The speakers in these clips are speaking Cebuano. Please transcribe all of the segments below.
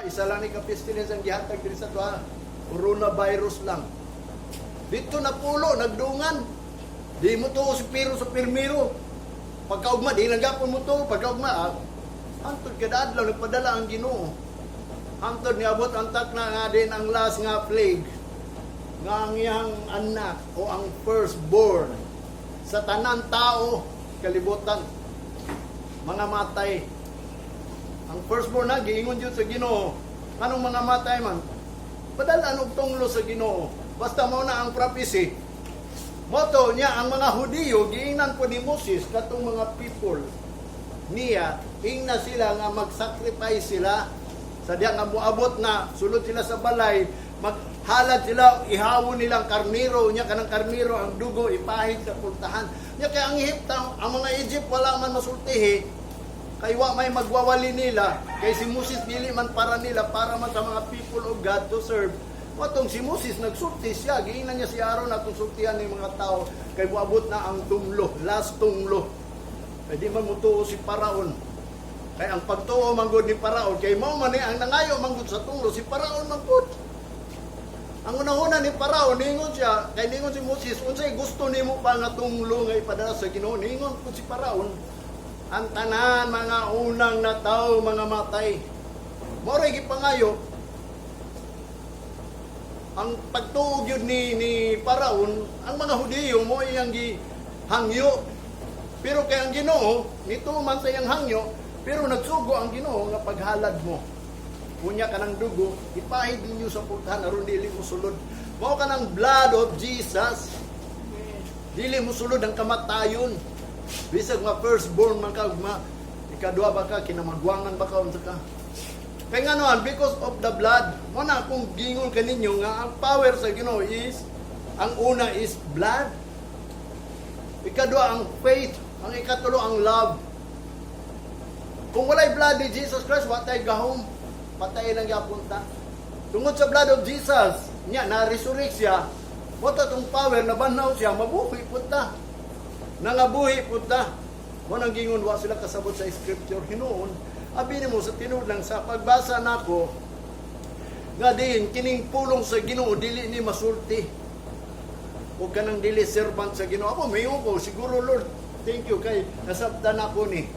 Isa lang ni ka pestilence ang gihatag diri sa tuwa. Coronavirus lang. Dito na pulo, nagdungan. Di mo to si Pero sa pirmiro. Pagkaugma, di lang gapon mo to. Pagkaugma, hantod kada adlaw, nagpadala ang Ginoo. Hantod niabot ang takna nga din ang last nga plague nga ang iyang anak o ang firstborn sa tanan tao kalibutan mga matay. Ang firstborn na giingon jud sa Ginoo nganong mga matay man, padala og tunglo sa Ginoo, basta mao na ang prophecy. Moto niya ang mga Hudiyo, giingnan po ni Moses katong mga people niya, ingna sila nga mag-sacrifice sila sa diya nga moabot na sulod sila sa balay, maghalad sila, ihawon nilang karniro niya, kanang karniro ang dugo ipahid sa pultahan niya, kay ang Egypt, ang mga Egypt wala man masultihi kay wa may magwawali nila, kay si Moses dili man para nila, para man sa mga people of God to serve. Matong si Moses nagsulti siya, giingnan niya si Aaron atong sultihan ng mga tao kay moabot na ang tunglo, last tunglo. Kay di man mutuo si Paraon. Kay ang pagtuo manggod ni Paraon, kay mao man ni ang nangayo manggod sa tunglo, si Paraon manggod. Ang unang-una ni Paraon, ningon siya, kay ningon si Moses, "Unsay gusto nimo pa nga tunglo nga ipadala sa Ginoo?" Ningon po si Paraon, "Ang tanan mga unang natawo mga matay." Mao ray gipangayo. Ang pagtuo gyud ni Paraon, ang mga Hudiyo mo iyang gihangyo. Pero kay ang Ginoo, nito man sa iyang hangyo, pero nagsugo ang Ginoo nga paghalad mo. Unya kanang dugo, ipahid ninyo sa pultahan aron dili mo sulod. Mao kanang blood of Jesus. Dili mo sulod ang kamatayon. Bisag ma firstborn man ka, ug ma ikaduha ba ka, kinamagwangan ba ka, unsa ka. Kay nganoan, because of the blood. Mo na akong gingon kaninyo nga ang power sa Ginoo is ang una is blood. Ikadua ang faith, ang ikatulo ang love. Kung walay blood ni Jesus Christ, wa tay gahom. Patay lang gyapon ta. Tungod sa blood of Jesus, niya na resurrect siya, mo to tong power na banhaw siya, mabuhi pud ta. Nangabuhi pud ta. Mo nang gingon wa sila kasabot sa scripture hinuon. Abi nimo sa tinuod lang sa pagbasa nako nga diin kining pulong sa Ginoo dili ni masulti. O kanang dili servant sa Ginoo. Ako mayo ko siguro, "Lord, thank you kay nasabtan ako ni."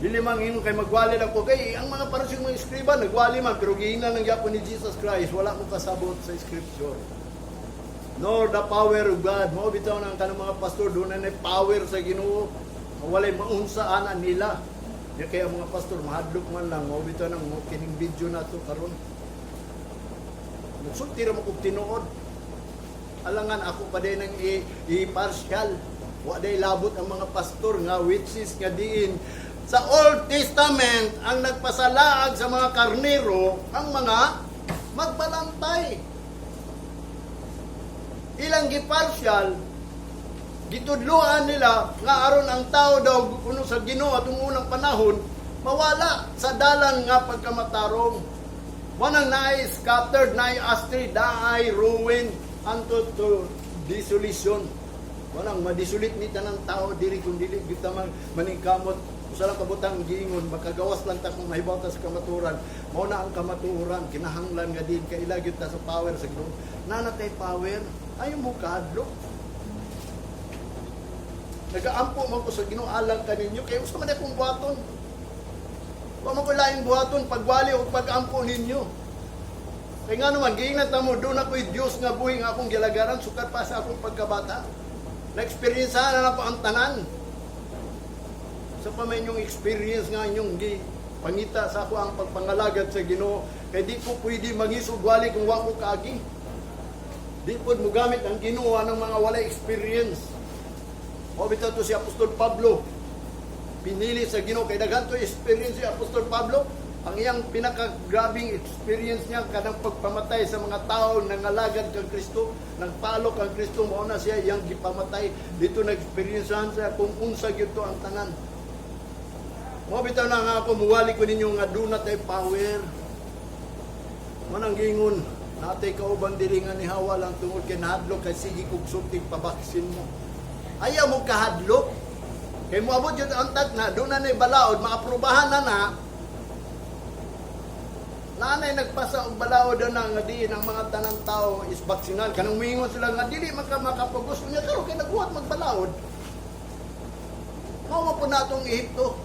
Dili man ingon kay magwali lang ko, kay ang mga Pariseo, mga eskriba, nagwali man, pero giingnan lang gyapon ni Jesus Christ, "Wala mo kasabot sa scripture nor the power of God." Mao bitaw nang kanang mga pastor doon na power sa Ginoo. Walay maunsa ana nila. Ya kaya mga pastor mahadlok man lang, mao bitaw nang mo kining video nato karon. Nagsulti ra mo kog tinuod. Alangan ako pa din ang i-partial. Wa day labot ang mga pastor nga which is nga diin sa Old Testament ang nagpasalaag sa mga karnero ang mga magbalantay. Ilang gipartial, gitudluan nila nga aron ang tao daw kuno sa Ginoo atong unang panahon mawala sa dalan nga pagkamatarong. Wanang naay scattered, naay astray, naay ruin unto to dissolution. Wanang madisulit ni tanang tao diri kung dili kita man maningkamot. Usa lang kabutang giingon, makagawas lang ta kung mahibaw ta sa kamaturan. Mao na ang kamatuoran, kinahanglan nga din kaila gyud ta sa power sa Ginoo. Naa na tay power, ayaw mo kahadlok. Nagaampo man ko sa Ginoo alang kaninyo kay usa man akong buhaton. Wa man ko laing buhaton pagwali o pagampo ninyo. Kay nga naman, giingnan ta mo, doon ako'y Diyos nga buhi nga akong gilagaran, sukad pa sa akong pagkabata. Na-experience na nako ang tanan. Sa pa may inyong experience nga inyong gi pangita sa ako ang pagpangalagad sa Ginoo, kay di ko pwede mangisog wali kung wa ko kaagi. Di pod mo gamit ang Ginoo ng mga walay experience. O bitaw to si Apostol Pablo. Pinili sa Ginoo kay daghan to experience si Apostol Pablo. Ang iyang pinakagrabing experience niya kanang pagpamatay sa mga tao nangalagad kang Kristo, nagpalo kang Kristo, mao na siya iyang gipamatay. Dito na-experiencehan siya kung unsa gyud to ang tanan. Mao bitaw na nga ako muwali ko ninyo nga duna tay power. Manang gingon, natay kauban diri nga nihawa lang tungod kay nahadlok kay sige kog sultig pabaksin mo. Ayaw mo kahadlok. Kay moabot yun ang na, doon na na'y balaod, maaprubahan na na. Nanay nagpasa og balaod na nga diin ang mga tanang tao is vaksinan. Kanang mingon sila nga dili man ka makapugos niya karon kay nagbuhat magbalaod. Mao man po na atong Ehipto.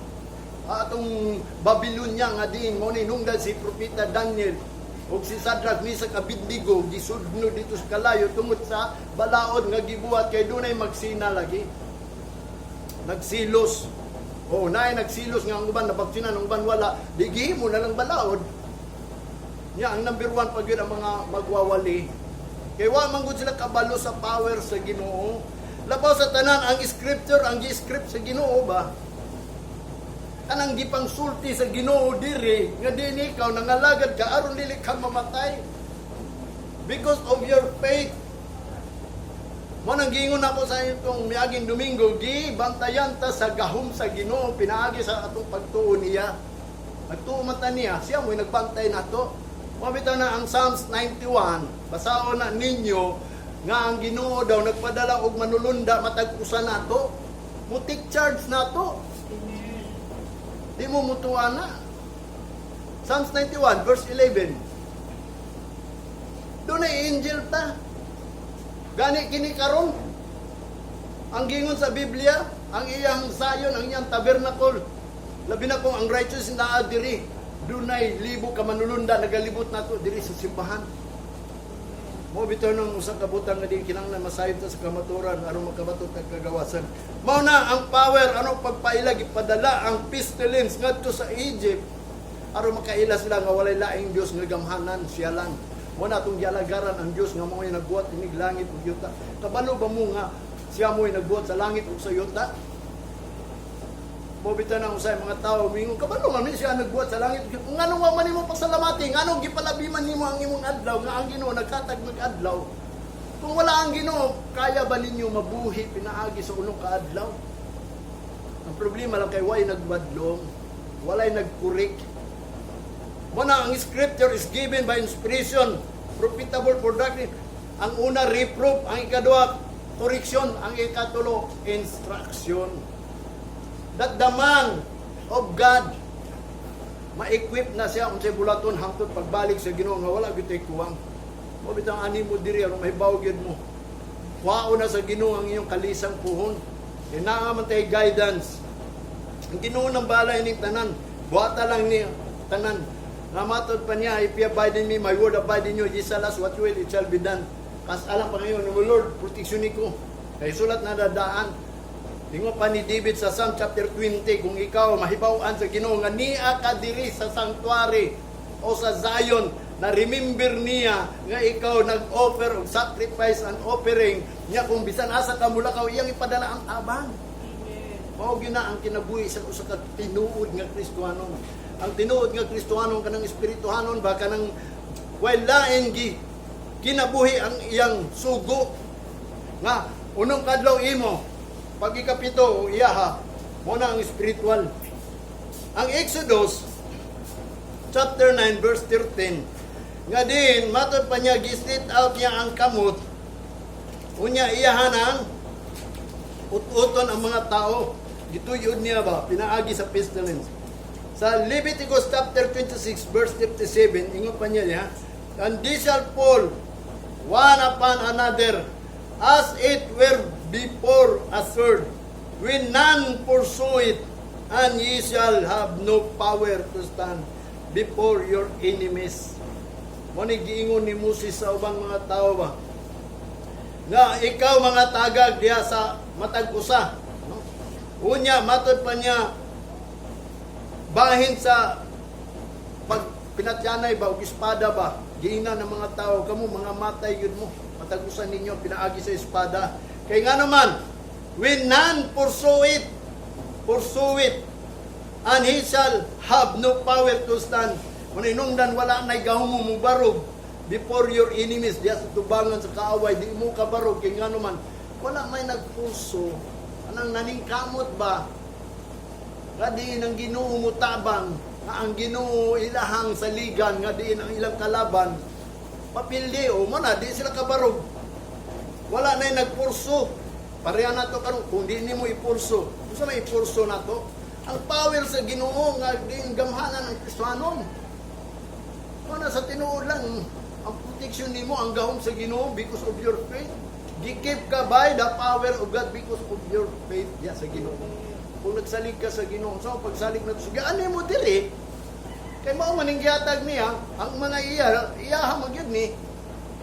Atong Babylonia nga diin mao ni nungdan si Propeta Daniel ug si Shadrach, Meshach, Abednego gisudno dito sa kalayo tungod sa balaod nga gibuhat kay dunay magsina lagi. Nagsilos. Oh, naay nagsilos nga ang uban nabaksinan, ang uban wala, di gihimo na lang balaod. Nya ang number one pag yun ang mga magwawali. Kay wa man gud sila kabalo sa power sa Ginoo. Labaw sa tanan ang scripture, ang gi-script sa Ginoo ba? Kanang gipangsulti sa Ginoo diri nga din ikaw nangalagad ka aron dili ka mamatay. Because of your faith. Mo nang giingon ako sa itong miaging Domingo, gi bantayan ta sa gahom sa Ginoo pinaagi sa atong pagtuo niya. Nagtuo man ta niya, siya mo'y nagbantay nato. Mao bitaw na ang Psalms 91, basaon na ninyo nga ang Ginoo daw nagpadala og manulunda matag usa nato. Mo take charge nato. Di mo mutuwa na. Psalms 91 verse 11. Dunay angel ta. Gani kini karon ang gingon sa Biblia, ang iyang sayon, ang iyang tabernacle. Labi na kung ang righteous naa diri, dunay libo ka manulunda nagalibot nato diri sa simbahan. Mo bitaw nang usa ka butang nga di kinahanglan masayod ta sa kamaturan aron makabaton tag kagawasan. Mao na ang power ano pagpaila gipadala ang pestilence ngadto sa Egypt aron makaila sila nga walay laing Dios nga gamhanan, siya lang. Mo na atong gialagaran ang Dios nga mao'y nagbuhat inig langit ug yuta. Kabalo ba mo nga siya mo'y nagbuhat sa langit ug sa yuta? Mo bitaw nang usay mga tao mingon, kabalo man ni siya nagbuhat sa langit. Ngano wa man nimo pasalamati? Ngano gipalabi man nimo ang imong adlaw nga ang Ginoo naghatag mag adlaw? Kung wala ang Ginoo, kaya ba ninyo mabuhi pinaagi sa unong kaadlaw? Ang problema lang kay way nagbadlong, walay nagkurik. Mo na ang scripture is given by inspiration, profitable for doctrine. Ang una, reproof, ang ikaduha, correction, ang ikatulo, instruction. That the man of God ma-equip na siya unsay bulaton hangtod pagbalik sa Ginoo nga wala gyud tay kuwang. Mo bitang ani mo diri aron mahibaw gyud mo. Kuhaon na sa Ginoo ang iyong kalisang puhon. Kay naa man tay guidance. Ang Ginoo nang bahala ining tanan. Buhata lang ni tanan. Nga matod pa niya, "If you abide in me, my word abide in you, ye shall ask what you will, it shall be done." Kas alam pa ngayon, "Oh Lord, protection ko." Kay sulat na dadaan. Ingon pa ni David sa Psalm chapter 20, kung ikaw mahibaw-an sa Ginoo nga niya ka diri sa sanctuary o sa Zion, na remember niya nga ikaw nag-offer og sacrifice and offering niya, kung bisan asa ka mulakaw, iyang ipadala ang tabang. Mao gyud na ang kinabuhi sa usa ka tinuod nga Kristohanon. Ang tinuod nga Kristohanon, kanang espirituhanon ba, kanang way lain gi kinabuhi ang iyang sugo nga unong kadlaw imo, pag ikapito o iyaha. Mo na ang spiritual. Ang Exodus chapter 9 verse 13 nga din matod pa niya gi-stretch out niya ang kamot, unya iyahan ang ut-uton ang mga tao, gituyod niya ba pinaagi sa pestilence. Sa Leviticus chapter 26 verse 57, ingon pa niya niya, "And they shall fall one upon another as it were before a sword, when none pursue it, and ye shall have no power to stand before your enemies." Mo ni giingon ni Moses sa ubang mga tao ba nga ikaw mga tagag diha sa matag usa, no? Unya matod pa niya bahin sa pag pinatyanay ba og espada ba, giingnan ng mga tao, "Kamo mga matay yun mo matag usa ninyo pinaagi sa espada," kay nga naman when none pursue it, and he shall have no power to stand. Kung inungdan wala nay gahom mo mubarog before your enemies diya sa tubangan sa kaaway, di mo kabarog kay nga naman wala may nagpuso, anang naningkamot ba nga diin ang Ginoo mo tabang, nga ang Ginoo ilahang saligan, nga diin ang ilang kalaban papildi o mo na di sila kabarog, wala na nagpurso. Pareha na to karon kung di nimo ipurso. Unsa may ipurso nato? Ang power sa Ginoo nga diin gamhanan ng Kristohanon. Mao na sa tinuod lang, ang protection nimo ang gahom sa Ginoo because of your faith. Gi-keep ka by the power of God because of your faith ya sa Ginoo. Kung nagsalig ka sa Ginoo, so pagsalig na to, ano mo dili? Kay mao man ning gihatag niya, ang mga iya, iyaha man gyud ni.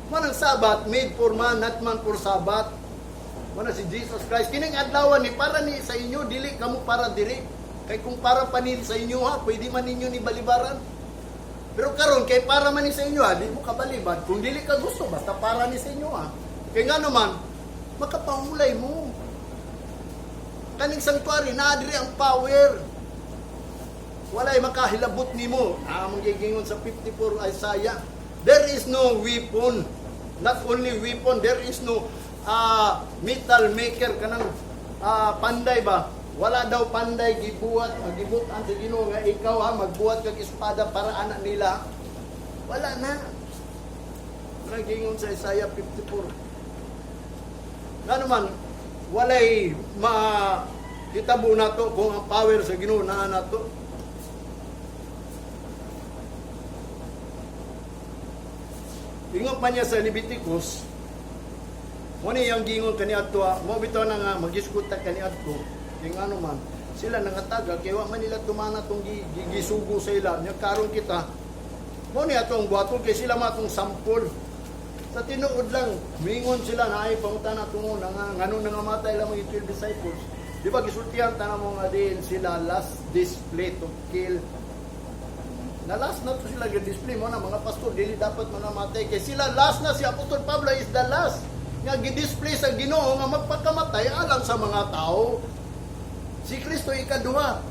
Man ang Sabbath made for man, not man for Sabbath. Mao na si Jesus Christ. Kining adlaw ni para ni sa inyo, dili kamo para diri. Kay kung para pa ni sa inyo ha, pwede man ninyo ni balibaran. Pero karon kay para man ni sa inyo ha, di mo kabalibad. Kung dili ka gusto, basta para ni sa inyo ha. Kay nga naman, makapahulay mo. Kaning sanctuary, naa diri ang power. Walay makahilabot nimo. Among gigingon sa 54 Isaiah. There is no weapon. Not only weapon, there is no metal maker kanang panday ba? Wala daw panday gibuhat, gibutan sa Ginoo nga ikaw ha magbuhat kag espada para anak nila. Wala na. Nagingon sa Isaiah 54. Nga naman, walay ma hitabo nato kung ang power sa Ginoo naa nato. Ingon pa niya sa Leviticus, mo ni iyang gingon kaniadto, mo bitaw na nga magisgot ta kaniadto, kay ngano man sila nangataga kay wa man nila tumana tong gisugo sa ila nya. Karon kita mo ni atong buhaton kay sila matong sampol. Sa tinuod lang, mingon sila na ay pangutana tungo na nga ngano nangamatay lang mga 12 disciples. Di ba gisultihan tanan mo nga din sila last display to kill na last na to sila display mo na mga pastor dili dapat manamatay kay sila last na. Si Apostol Pablo is the last nga gi-display sa Ginoo nga magpakamatay alang sa mga tao. Si Kristo ikaduha.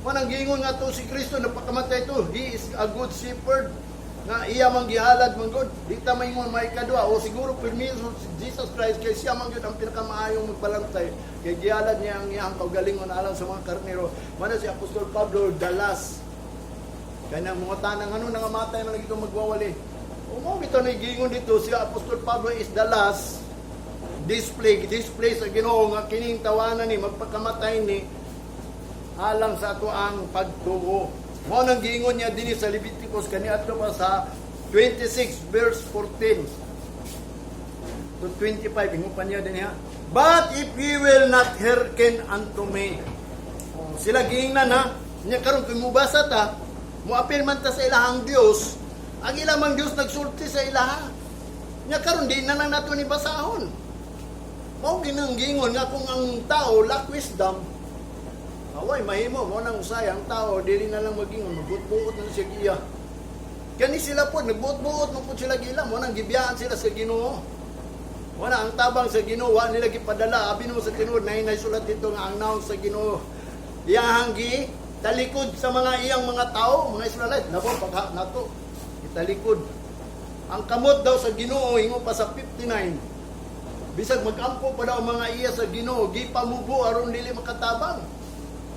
Manang giingon nga to si Kristo nagpakamatay to, he is a good shepherd nga iya man gihalad man gud. Di ta maingon may ikaduha o siguro permiso si Jesus Christ kay siya man gyud ang pinakamaayong magbalantay kay gihalad niya ang iyang kaugalingon alang sa mga karnero. Mana si Apostol Pablo the last. Kaya nang mga tanang ano nangamatay man lagi magwawali. O mo bitaw na giingon dito si Apostol Pablo is the last display display sa Ginoo nga kining tawanan ni magpakamatay ni alang sa ato ang pagtuo. Mao nang giingon niya dinhi sa Leviticus kaniadto pa sa 26 verse 14 to 25, ingon pa niya dinhi ha. "But if ye will not hearken unto me." Oh, sila giingnan ha. Nya karon kung mubasa ta, moapil man ta sa ilahang Dios, ang ilang Dios nagsulti sa ilaha. Nya karon di na lang nato ni basahon. Mao ginang gingon nga kung ang tao lack wisdom, away mahimo mo nang usay ang tao dili na lang magingon, magbuot-buot na siya giya. Kani sila po nagbuot-buot mo po sila gila mo nang gibiyaan sila sa Ginoo. Wala ang tabang sa Ginoo, wa nila gipadala. Abi mo sa tinuod na sulat dito nga ang naong sa Ginoo iyahang gi talikod sa mga iyang mga tao, mga Israelite. Nabo pagha nato italikod. Ang kamot daw sa Ginoo, ingon pa sa 59. Bisag magampo pa daw mga iya sa Ginoo, gipamubo aron dili makatabang.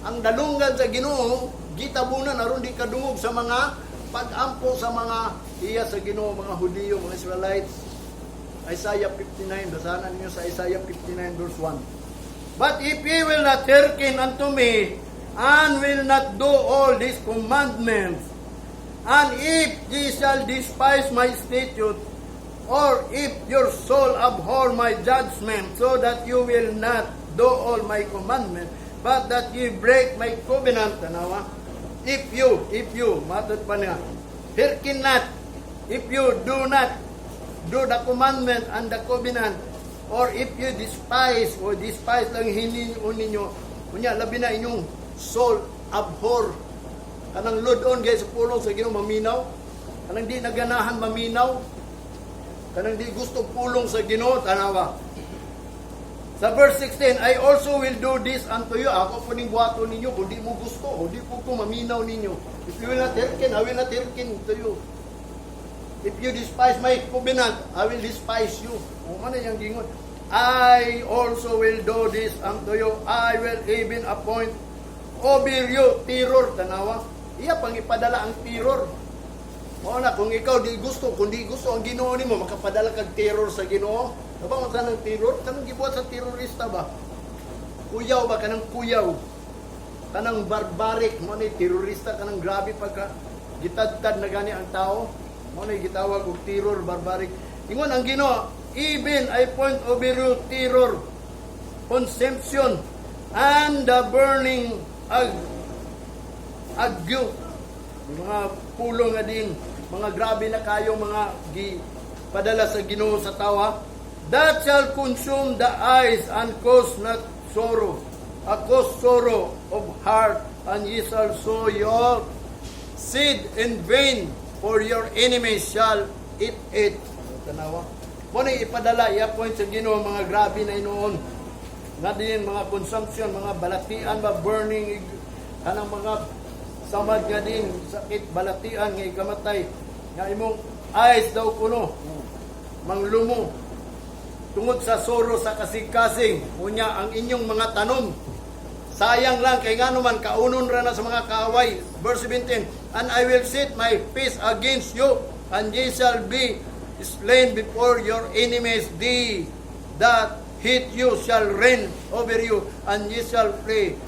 Ang dalunggan sa Ginoo, gitabunan aron di kadungog sa mga pag-ampo sa mga iya sa Ginoo, mga Hudiyo, mga Israelites. Isaiah 59, basahan ninyo sa Isaiah 59 verse 1. "But if ye will not hearken unto me, and will not do all these commandments, and if ye shall despise my statute, or if your soul abhor my judgment, so that you will not do all my commandments, but that ye break my covenant," tanawa, if you, matod pa niya, hearken not, if you do not do the commandment and the covenant, or if you despise, or despise lang hininyo ninyo, unya, labi na inyong soul abhor, kanang ludon guys sa pulong sa Ginoo maminaw, kanang di naganahan maminaw, kanang di gusto pulong sa Ginoo, tanawa. Sa verse 16, "I also will do this unto you." Ako po ning buhaton ninyo, kung di mo gusto, o di po ko maminaw ninyo. If you will not hearken, I will not hearken to you. If you despise my covenant, I will despise you. O man yung gingon. "I also will do this unto you. I will even appoint over you terror." Tanawa. Iya pang ipadala ang terror. O na, kung ikaw di gusto, kung di gusto ang Ginoo nimo, makapadala kag terror sa Ginoo. Diba mo ng terror? Kanang gibuhat sa terrorista ba? Kuyaw ba? Kanang kuyaw. Kanang barbaric mo ni terrorista, kanang grabe pagka Gitadtad na gani ang tao. Mao na gitawag og terror barbaric. Ingon ang Ginoo, "Even I appoint over you terror, consumption, and the burning ague." Yung mga pulo nga din, mga grabe na kayo mga gi padala sa Ginoo sa tawa. "That shall consume the eyes and cause not sorrow, a cause sorrow of heart, and ye shall sow your seed in vain, for your enemies shall eat it." Tanawa. Mao na ipadala, i-appoint sa Ginoo mga grabe na inoon. Nga din mga consumption, mga balatian ba, burning, kanang mga samad nga din, sakit, balatian, nga ikamatay. Nga imong eyes daw kuno, manglumo. Tungod sa sorrow sa kasing-kasing, unya ang inyong mga tanom, sayang lang kay ngano man kaunon ra na sa mga kaaway. Verse 17, "And I will set my face against you, and ye shall be slain before your enemies. They that hate you shall reign over you, and ye shall flee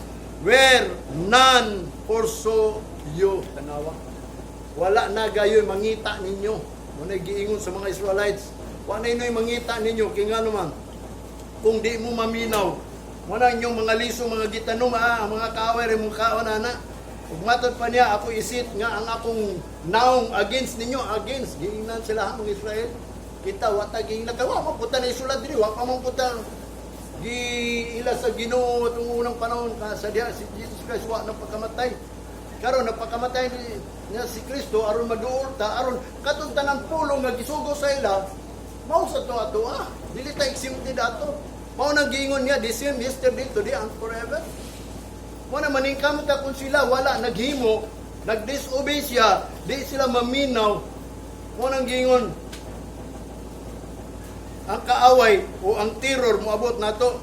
where none pursue you." Tanawa. Wala na gayoy mangita ninyo. Mao giingon sa mga Israelites. Wala na inyo'y mangita ninyo kay ngano man kung di mo maminaw, wala inyong mga liso, mga gitanom, ah, ang mga kaaway rin mong kaon ana. Ug matod pa niya, ako i-set nga ang akong naong against ninyo, against. Giingnan sila ha, mga Israel. Kita, wata giingnan ka, wa man puta na isulat diri, wa pa man puta giila sa Ginoo atong unang panahon ka sa diha si Jesus Christ wa na pagkamatay. Karon napakamatay niya si Kristo aron maduol ta, aron katong tanang pulong nga gisugo sa ila mao sa to ato ah. Dili ta exempted ato. Mao nang giingon niya, "The same yesterday, today, and forever." Mao na maningkamot ta kung sila wala naghimo, nagdisobey siya, di sila maminaw. Mao nang giingon ang kaaway o ang terror moabot nato.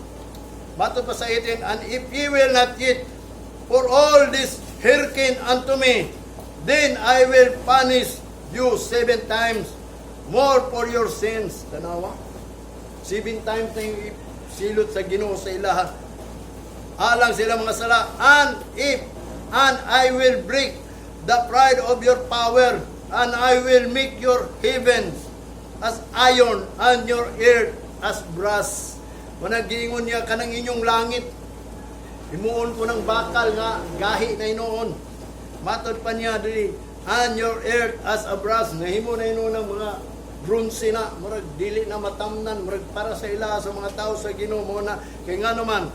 Matod pa sa 18, "And if ye will not yet for all this hearken unto me, then I will punish you seven times more for your sins." Tanawa. Seven times na yung silot sa Ginoo sa ilaha. Alang sila mga sala. "And if, and I will break the pride of your power, and I will make your heavens as iron, and your earth as brass." Manang giingon niya kanang inyong langit, himuon ko ng bakal nga gahi na inoon. Matod pa niya diri, "And your earth as a brass." Nahimo na inoon ng mga bronze na, murag dili na matamnan, murag para sa ila sa mga tao sa Ginoo mo na kay nga naman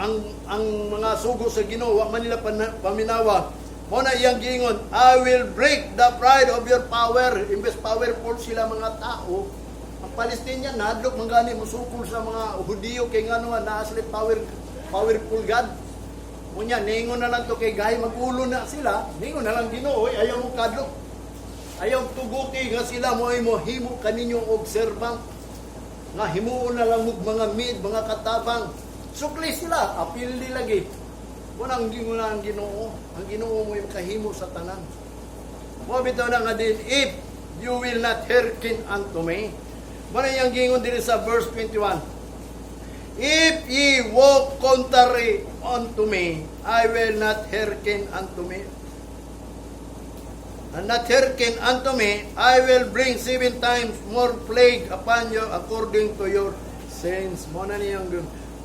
ang mga sugo sa Ginoo wa man nila paminawa. Mo na iyang giingon, "I will break the pride of your power." Imbes powerful sila mga tao, ang Palestinian nahadlok man gani musukol sa mga Hudiyo kay ngano nga naa sila powerful God. Unya ningon na lang to kay gahi magulo na sila, ningon na lang Ginoo, "Oy, ayaw mo kadlok. Ayaw tuguti nga sila mo ay mo himo kaninyo og servant nga himuon na lang og mga maid, mga katabang." Sukli sila, apil di lagi. Wala ang ginoo ang Ginoo. Ang Ginoo mo yung kahimo sa tanan. Mo bitaw na nga din, "If you will not hearken unto me." Mo na iyang gingon diri sa verse 21. "If ye walk contrary unto me, I will not hearken unto me. And not hearken unto me, I will bring seven times more plague upon you according to your sins." Mo na niyang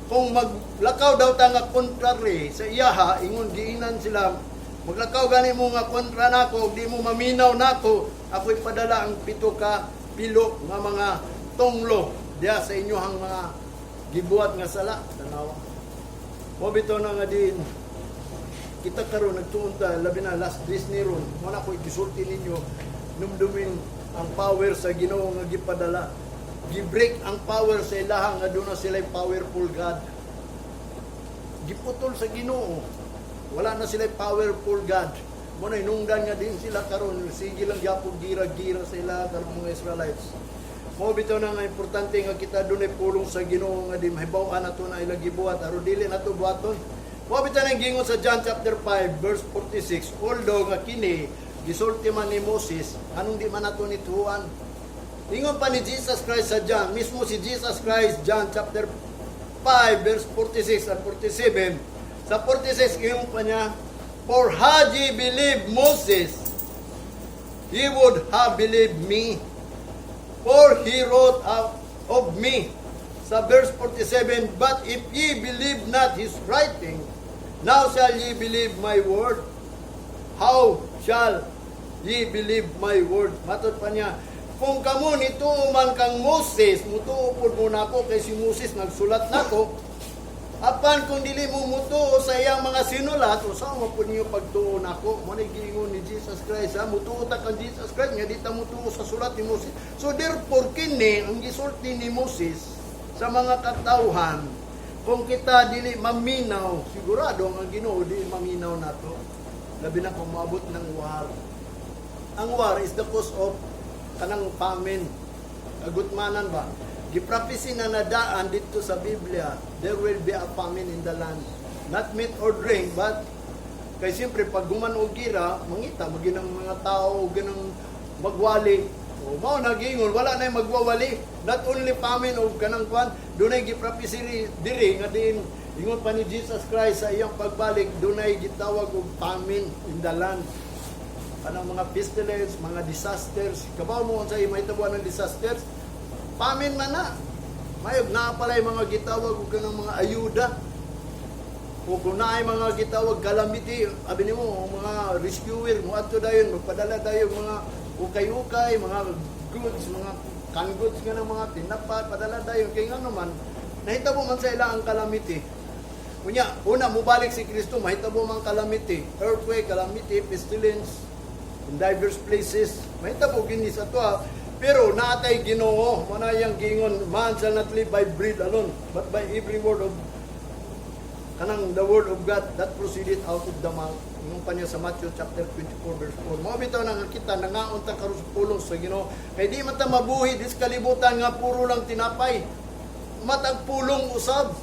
kung maglakaw daw ta nga contrary sa iyaha, ingon giinan sila, maglakaw gani mo nga kontra nako, di mo maminaw nako, ako'y padala ang pito ka pilo nga mga tonglo diya sa inyohang mga gibuhat nga sala. Tanawa. Mo bitaw na nga din kita karon nagtuon ta labi na last days ni ron, mo na ko gisulti ninyo, numdumin ang power sa Ginoo nga gipadala. Gi-break ang power sa ilaha nga doon na sila powerful God. Giputol sa Ginoo, wala na sila powerful God. Mo na inungdan nga din sila karon, sige lang gyapon gira-gira sa ila karon mga Israelites. Mo bitaw na nga importante nga kita dunay pulong sa Ginoo nga di mahibaw-an nato na ilang gibuhat aron dili nato buhaton. Mo bitaw nang gingon sa John chapter 5 verse 46, although nga kini gisulti man ni Moses, anong di man nato nituan? Ingon pa ni Jesus Christ sa John, mismo si Jesus Christ, John chapter 5 verse 46 and 47. Sa 46 ingon pa niya, "For had ye believed Moses," ye would have believed me. For he wrote out of me. Sa verse 47, "But if ye believe not his writing, how shall ye believe my word?" "How shall ye believe my word?" Matod pa niya, "Kung kamo nituo man kang Moses, mutuo pud mo nako kay si Moses nagsulat nako. Apan kung dili mo mutuo sa iyang mga sinulat, usa mo pud ninyo pagtuo nako?" Mo na giingon ni Jesus Christ, ha? Mutuo ta kang Jesus Christ nga di ta mutuo sa sulat ni Moses. So therefore kini ang gisulti ni Moses sa mga katawhan, kung kita dili maminaw, sigurado ang Ginoo di maminaw nato. Labi na kung moabot ng war. Ang war is the cause of kanang famine. Kagutmanan ba? Giprophesy na nadaan dito sa Biblia, there will be a famine in the land. Not meat or drink, but kay siyempre pag human og gira, mangita maging ang mga tao og ganang magwali. O mao nagingon, wala na magwawali. Not only famine og kanang kwan, dunay giprophesy diri nga diin ingon pa ni Jesus Christ sa iyang pagbalik, dunay gitawag og famine in the land, kanang mga pestilence, mga disasters. Kabaw mo unsay mahitabuan ng disasters? Famine man na. Mayog naa palay mga gitawag og kanang mga ayuda. O kung naay mga gitawag calamity, abi nimo mga rescuer mo adto dayon, magpadala dayon mga ukay-ukay, mga goods, mga canned goods nga ng mga tinapa, padala dayon kay ngano man nahitabo man sa ila ang calamity. Unya, una mubalik si Kristo, mahitabo man calamity, earthquake, calamity, pestilence, in diverse places. Mahitabo gini sa tuwa. Pero naatay Ginoo, manayang gingon, "Man shall not live by bread alone, but by every word of kanang the word of God that proceeded out of the mouth." Ingon pa niya sa Matthew chapter 24 verse 4. Mao bitaw nang kita nangaon ta karon sa pulong sa Ginoo. Kay di man ta mabuhi dis kalibutan nga puro lang tinapay. Matag pulong usab.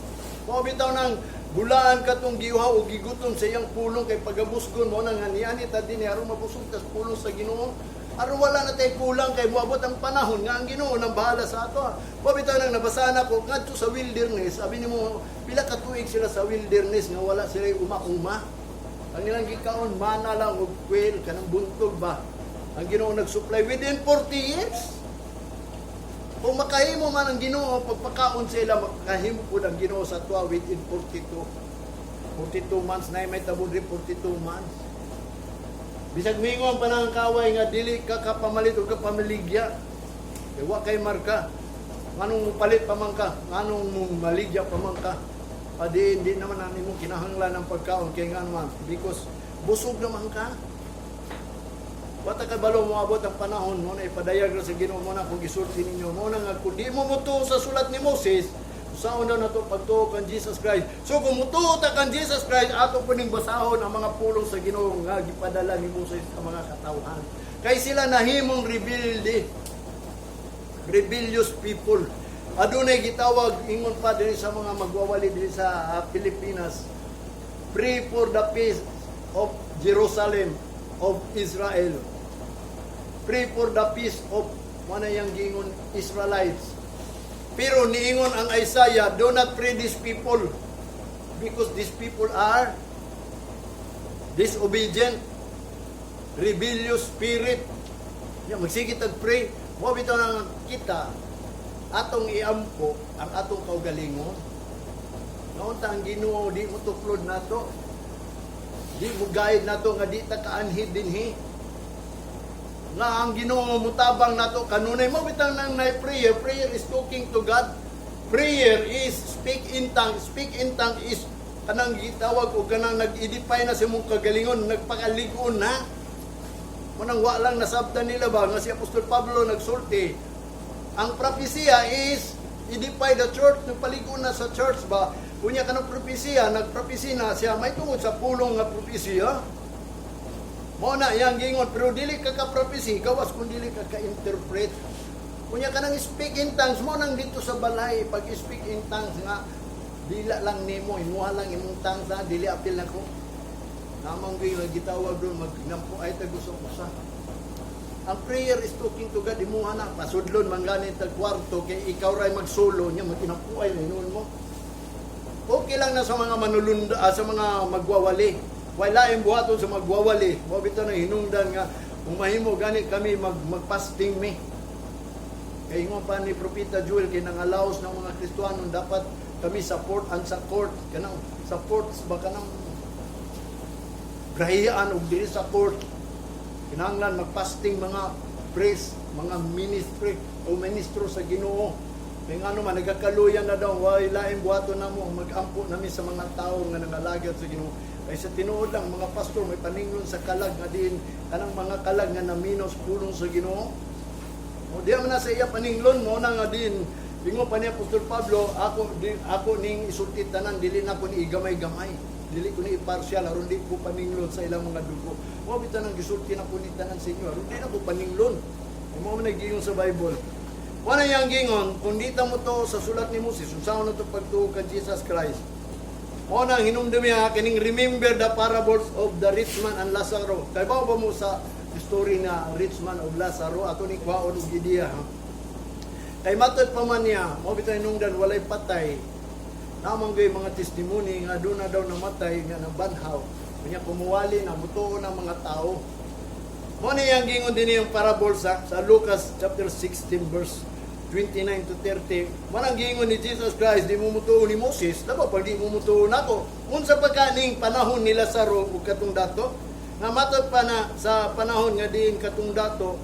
Mao bitaw nang bulaan katong giuhaw o gigutom sa iyang pulong kay pagabusgon mo nang niani ta dinhi aron mabusog tas pulong sa Ginoo. Aron wala na tay kulang kay moabot ang panahon nga ang Ginoo nang bahala sa ato. Mao bitaw nang nabasahan ako ngadto sa wilderness, sabi nimo pila ka tuig sila sa wilderness nga wala sila uma-uma. Ang ilang gikaon mana lang og quail, kanang buntog ba. Ang Ginoo nag-supply within 40 years. Kung makahimo man ang Ginoo pagpakaon sa ila, makahimo pud ang Ginoo sa tuwa within 42. 42 months na may tabo diri 42 months. Bisag mingon pa nang kaway nga dili ka kapamalit o kapamaligya. Kay wa kay marka. Nganong palit pa man ka? Nganong maligya pa man ka? Adi hindi naman na nimo kinahanglan ng pagkaon kay ngano man, because busog naman ka. Wata ka balo moabot ang panahon mo na ipadayag ra sa Ginoo mo na kung gisulti ninyo mo na nga kung di mo mutuo sa sulat ni Moses, usaon daw nato pagtuo kan Jesus Christ? So kung mutuo ta kan Jesus Christ, ato po ning basahon ang mga pulong sa Ginoo nga gipadala ni Moses sa mga katawhan. Kay sila nahimong rebelde, rebellious people. Adunay gitawag, ingon pa diri sa mga magwawali diri sa Pilipinas, "Pray for the peace of Jerusalem, of Israel. Pray for the peace of," manayang gingon, "Israelites." Pero niingon ang Isaiah, "Do not pray these people because these people are disobedient, rebellious spirit." Ya, magsige tag pray. Mo bitaw nang kita atong iampo ang atong kaugalingon. Naunta ang Ginoo di mo tuklod nato. Di mo guide nato nga di ta kaanhid dinhi. Nga ang Ginoo mutabang nato kanunay mo bitang nang nay prayer. Prayer is talking to God. Prayer is speak in tongue. Speak in tongue is kanang gitawag og kanang nag-edify na sa imong kagalingon, nagpakalig-on na. Munang wa lang nasabtan nila ba nga si Apostol Pablo nagsulti. Ang propesya is edify the church, nagpalig-on na sa church ba. Unya kanang propesya, nagpropesya na siya may tungod sa pulong nga propesya. Mao na yang gingon, pero dili ka ka propesy gawas kung dili ka ka-interpret. Unya kanang speak in tongues mo nang dito sa balay, pag speak in tongues nga dila lang nimo, imuha lang imong tongues ha, dili apil nako. Namang gyud nga gitawag doon magnampo ay tag usa. Ang prayer is talking to God, imuha na pasudlon man gani tag kwarto kay ikaw ray magsulo nya maginampo ay hinuon mo. Okay lang na sa mga manulunda, sa mga magwawali. Wala laing buhaton sa magwawali. Mao bitaw nang hinungdan nga kung mahimo gani kami mag-fasting mi. Kay ingon pa ni Propeta Joel, kay nangalaos ng mga Kristohanon, dapat kami support ang sa court, kanang support ba, kanang grahiyaan og dili sa court, kinahanglan magfasting mga priest, mga ministry o ministro sa Ginoo. Kay ngano man nagakaluyan na daw, way laing buhaton namo, mag-ampo nami sa mga tao nga nangalagad sa Ginoo. Kay sa tinuod lang, mga pastor may paninglon sa kalag nga diin kanang mga kalag nga naminaw sa pulong sa Ginoo. O di man na sa iya paninglon mo na nga din. Ingon pa ni Apostol Pablo, ako di, ako ning isulti tanan, dili na ko ni igamay-gamay. Dili ko ni impartial aron di ko paninglon sa ilang mga dugo. Mao bitaw nang gisulti na ko ni tanan sa inyo aron di na ko paninglon. Mao man nagiingon sa Bible. Wala yang gingon, kung di ta mo to sa sulat ni Moses, unsaon na to pagtuo kang Jesus Christ. Mao nang hinumdumi ha, kining remember the parables of the rich man and Lazaro. Kay ba mo sa story na rich man of Lazaro, ato ni kwaon og ideya ha. Kay matod pa man niya, mao bitaw hinungdan walay patay. Namang gay mga testimony nga doon na daw namatay nga nabanhaw. Kanya kumuwali na mutuo ng mga tao. Mo ni yang gingon din yung parable sa Lucas chapter 16 verse 29 to 30. Manang gingon ni Jesus Christ, di mo mutuo ni Moses, labaw pag di mo mutuo nako. Unsa pa kaning panahon ni Lazaro ug katong dato? Nga matod pa na sa panahon nga diin katong dato,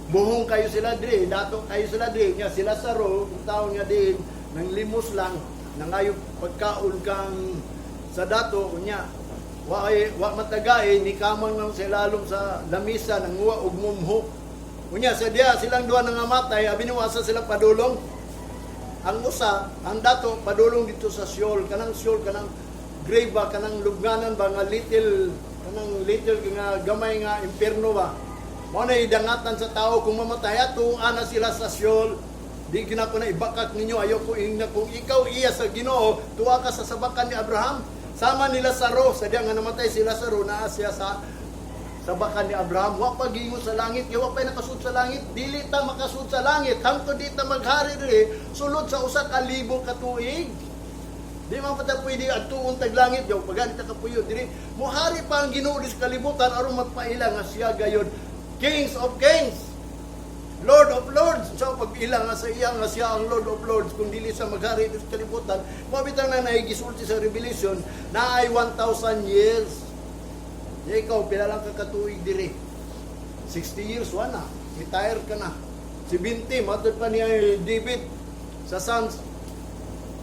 buhong kayo sila diri, dato kayo sila diri, nya si Lazaro, kung taon nga diin, nang limos lang, nangayo pagkaon kang sa dato, unya, wa ay wa matagay ni kamang nang sa ilalom sa lamisa nanguha og mumho. Unya sa diya silang duha nangamatay, abi ni asa sila padulong. Ang usa, ang dato padulong dito sa Sheol, kanang Sheol, kanang grave ba, kanang lubnganan ba nga little, kanang little nga gamay nga impierno ba. Mao na idangatan sa tao kung mamatay ato ana sila sa Sheol. Di gina ko na ibakak ninyo, ayaw ko ingna kung ikaw iya sa Ginoo, tuwa ka sa sabakan ni Abraham. Sama ni Lazaro, sa diya nga namatay si Lazaro, naa siya sa sabakan ni Abraham. Wa pa gingon sa langit, kay wa pa nakasud sa langit. Dili ta makasud sa langit hangtod di ta maghari diri sulod sa 1,000 ka tuig. Di man pa ta pwede adtuon tag langit, yaw pagani ta kapuyo diri. Muhari pa ang Ginoo sa kalibutan aron magpaila nga siya gayon Kings of Kings, Lord of Lords. So pag-ila nga sa iya nga siya ang Lord of Lords kung dili sa maghari sa kalibutan? Mao bitaw na nahigisulti sa Revelation na ay 1,000 years. Di ikaw, pila lang ka katuig diri? 60 years, wala na. Retire ka na. 70, matod pa niya David sa Psalms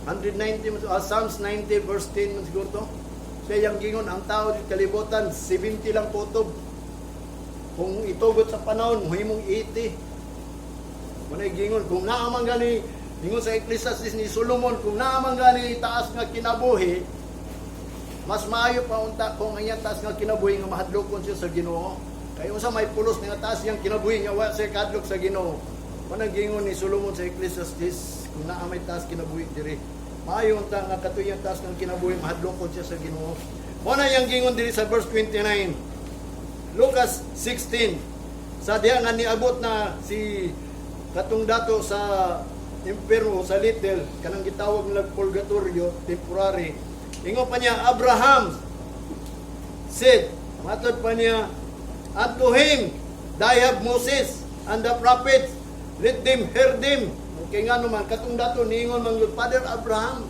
190, Psalms 90 verse 10 man siguro to. Siya yung gingon, ang tao di kalibutan, 70 lang kutob. Kung itugot sa panahon, muhimong 80. Muna gingon, kung naaman gani, ingon sa Ecclesiastes ni Solomon, kung naaman gani taas nga kinabuhi, mas maayo pa unta kung ang iyang taas nga kinabuhi nga mahadlokon siya sa Ginoo. Kay unsa may pulos nga taas iyang kinabuhi nga wa siya kadlok sa Ginoo? Muna gingon ni Solomon sa Ecclesiastes, kung naa may taas kinabuhi diri, maayo unta nga katuyang taas ng kinabuhi mahadlokon siya sa Ginoo. Mao na iyang gingon diri sa verse 29. Lucas 16. Sa diha nga niabot na si katong dato sa impierno, sa little, kanang gitawag nila purgatorio temporary. Ingon pa niya, Abraham said, matod pa niya, unto him, "They have Moses and the prophets, let them hear them." Okay nga naman, katong dato niingon man gud, "Father Abraham,"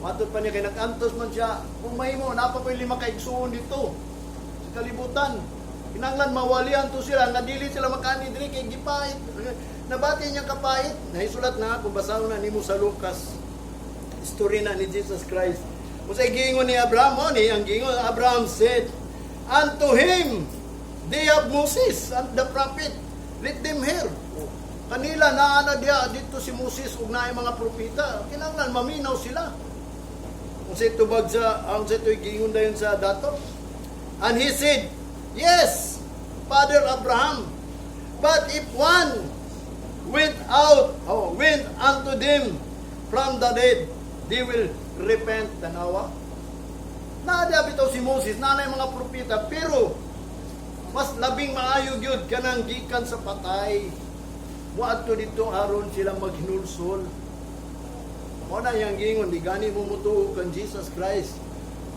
matod pa niya, kay nag-antos man siya, "Kung mahimo, naa pa ko'y lima ka igsuon dito sa kalibutan. Kinahanglan mawalian to sila nga dili sila makaani diri kay gipait." Nabati niya kapait. Nahisulat na kung basahon na nimo sa Lucas. Story na ni Jesus Christ. Kung sa giingon ni Abraham, mo ni ang giingon, Abraham said, unto him, "They have Moses and the prophet. Let them hear." Kanila naa na diya dito si Moses ug naay mga propeta. Kinahanglan maminaw sila. Kung sa tubag sa ang sa ito'y giingon dayon sa dato. And he said, "Yes, Father Abraham, but if one went out, oh, went unto them from the dead, they will repent." Tanawa. Naa bitaw si Moses, naa mga propeta, pero mas labing maayo gyud kanang gikan sa patay. Muadto dito aron sila maghinulsol. Mo na yang gingon, di gani mo mutuo kan Jesus Christ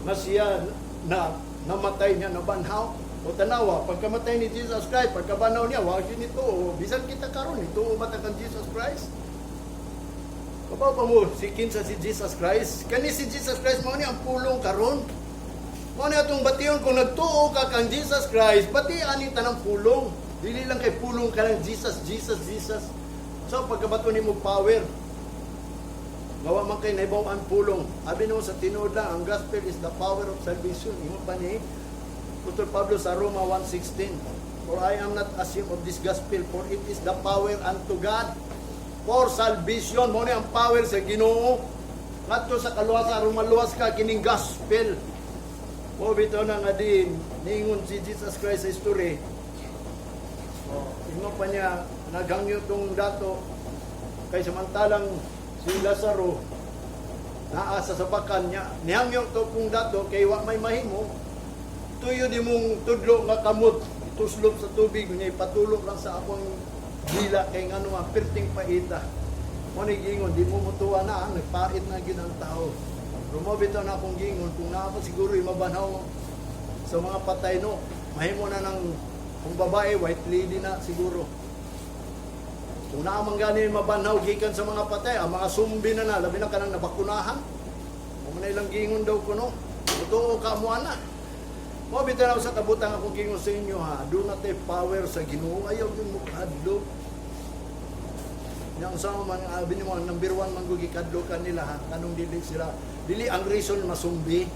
nga siya Na namatay niya, nabanhaw. O tanawa, pagkamatay ni Jesus Christ, pagkabanhaw niya, wa gyud nito. O bisan kita karon, ito ba ta kang Jesus Christ? Kabaw pa mo, si kinsa si Jesus Christ? Kani si Jesus Christ, mao ni ang pulong karon. Mao ni atong bation. Kung nagtuo ka kang Jesus Christ, bati ani tanang pulong. Dili lang kay pulong ka lang, Jesus, Jesus, Jesus. So pagkabato nimo power, gawa man kay nahibaw-an pulong. Abi no sa tinuod lang, ang gospel is the power of salvation. Ingon pa ni Apostol Pablo sa Roma 1:16, "For I am not ashamed of this gospel, for it is the power unto God for salvation." Mao ni ang power sa Ginoo. Ngadto sa kaluwasan, aron maluwas ka, kining gospel. Mo bitaw na nga din ningon si Jesus Christ sa history. Oh, ingon pa niya, naghangyo tong dato kay samantalang si Lazaro naa sa sabakan niya. Nihangyo to kung dato kay wa may mahimo. Tuyo di mong tudlo nga kamot, ituslop sa tubig niya, ipatulok lang sa akong dila kay ngano nga perting paita. Mo ni gingon, di mo mutuwa na, nagpait na gyud ang tao. Pero mo bitaw na akong gingon, kung naa pa siguro yung mabanhaw sa mga patay, no, mahimo na ng kung babae, white lady na siguro. Kung naa man gani mabanhaw gikan sa mga patay, ang mga zombie na na, labi na kanang nabakunahan. Mo na ilang gingon daw kuno. Totoo ka mo ana. Mo bitaw na sa kabutang akong gingon sa inyo ha, do not take power sa Ginoo, ayaw gyud mo kahadlok. Yang sa man abi nimo ang number one man gud gikadlokan nila ha, kanong dili sila dili ang reason masumbi.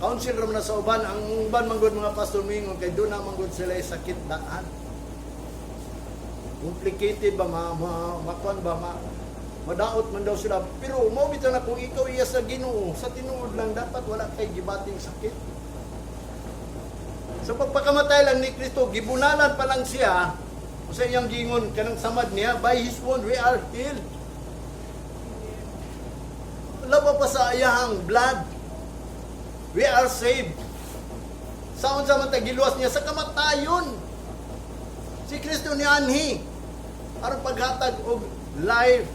Council ra man na sa uban, ang uban man gud mga pastor mingon kay doon na man gud sila sakit daan. Complicated ba, ma, ma, makuan ba, ma, madaot man daw sila. Pero mo bitaw na kung ikaw iya sa Ginoo, sa tinuod lang dapat wala kay gibating sakit. Sa pagpakamatay lang ni Kristo, gibunalan pa lang siya, sa iyang gingon kanang samad niya, "By His wound we are healed." Laba pa sa iyang blood. We are saved. Sa unsa man ta giluwas niya sa kamatayon. Si Kristo ni anhi aron paghatag og life.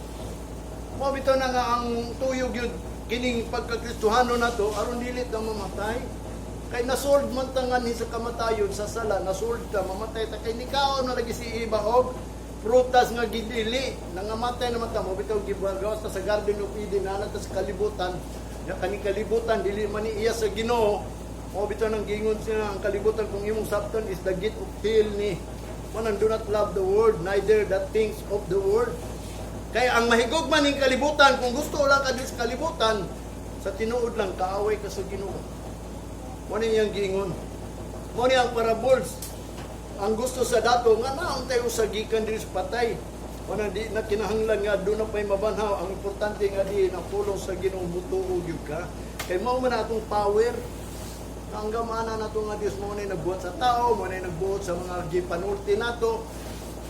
Mo bitaw na nga ang tuyog yun kining pagkakristohano nato aron dili ta mamatay. Kay nasold man ta nganhi sa kamatayon sa sala, nasold ta, mamatay ta kay nikaon na lagi si Eva og prutas nga gidili, nangamatay naman ta. Mo bitaw gibagawas ta sa Garden of Eden, naa ta sa kalibutan. Ya kani kalibutan dili man ni iya sa Ginoo. Mo bitaw nang gingon siya ang kalibutan kung imong sabton is the gate of hell ni. Manang do not love the world, neither the things of the world. Kaya ang mahigugma ning kalibutan, kung gusto lang ka sa kalibutan, sa tinuod lang kaaway ka sa Ginoo. Mo ni iyang giingon. Mo ni ang parables. Ang gusto sa dato nga naon tayo sa gikan diri sa patay. Wala di na kinahanglan nga doon na pa'y mabanhaw. Ang importante nga di na pulong sa Ginoo, mutuo gyud ka. Kay mao man atong power. Ang gamana nato nga Dios mo na nagbuhat sa tao, mo na nagbuhat sa mga gipanulti nato.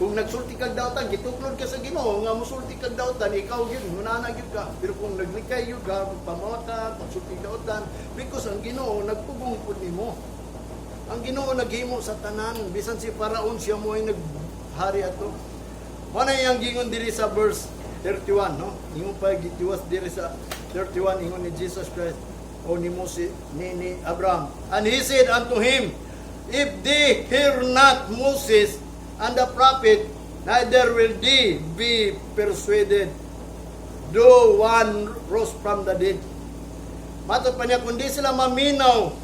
Kung nagsulti kag dautan, gituklod ka sa Ginoo nga musulti kag dautan, ikaw gyud munana gyud ka. Pero kung naglikay gyud ka, pamawat ka, pagsulti dautan, because ang Ginoo nagpugong pud nimo. Ang Ginoo naghimo sa tanan, bisan si Paraon siya mo ay naghari ato. Mo na iyang gingon diri sa verse 31, no? Ingon pa gitiwas diri sa 31, ingon ni Jesus Christ o ni Moses ni Abraham. And he said unto him, "If they hear not Moses and the prophet, neither will they be persuaded, though one rose from the dead." Matod pa niya, kundi sila maminaw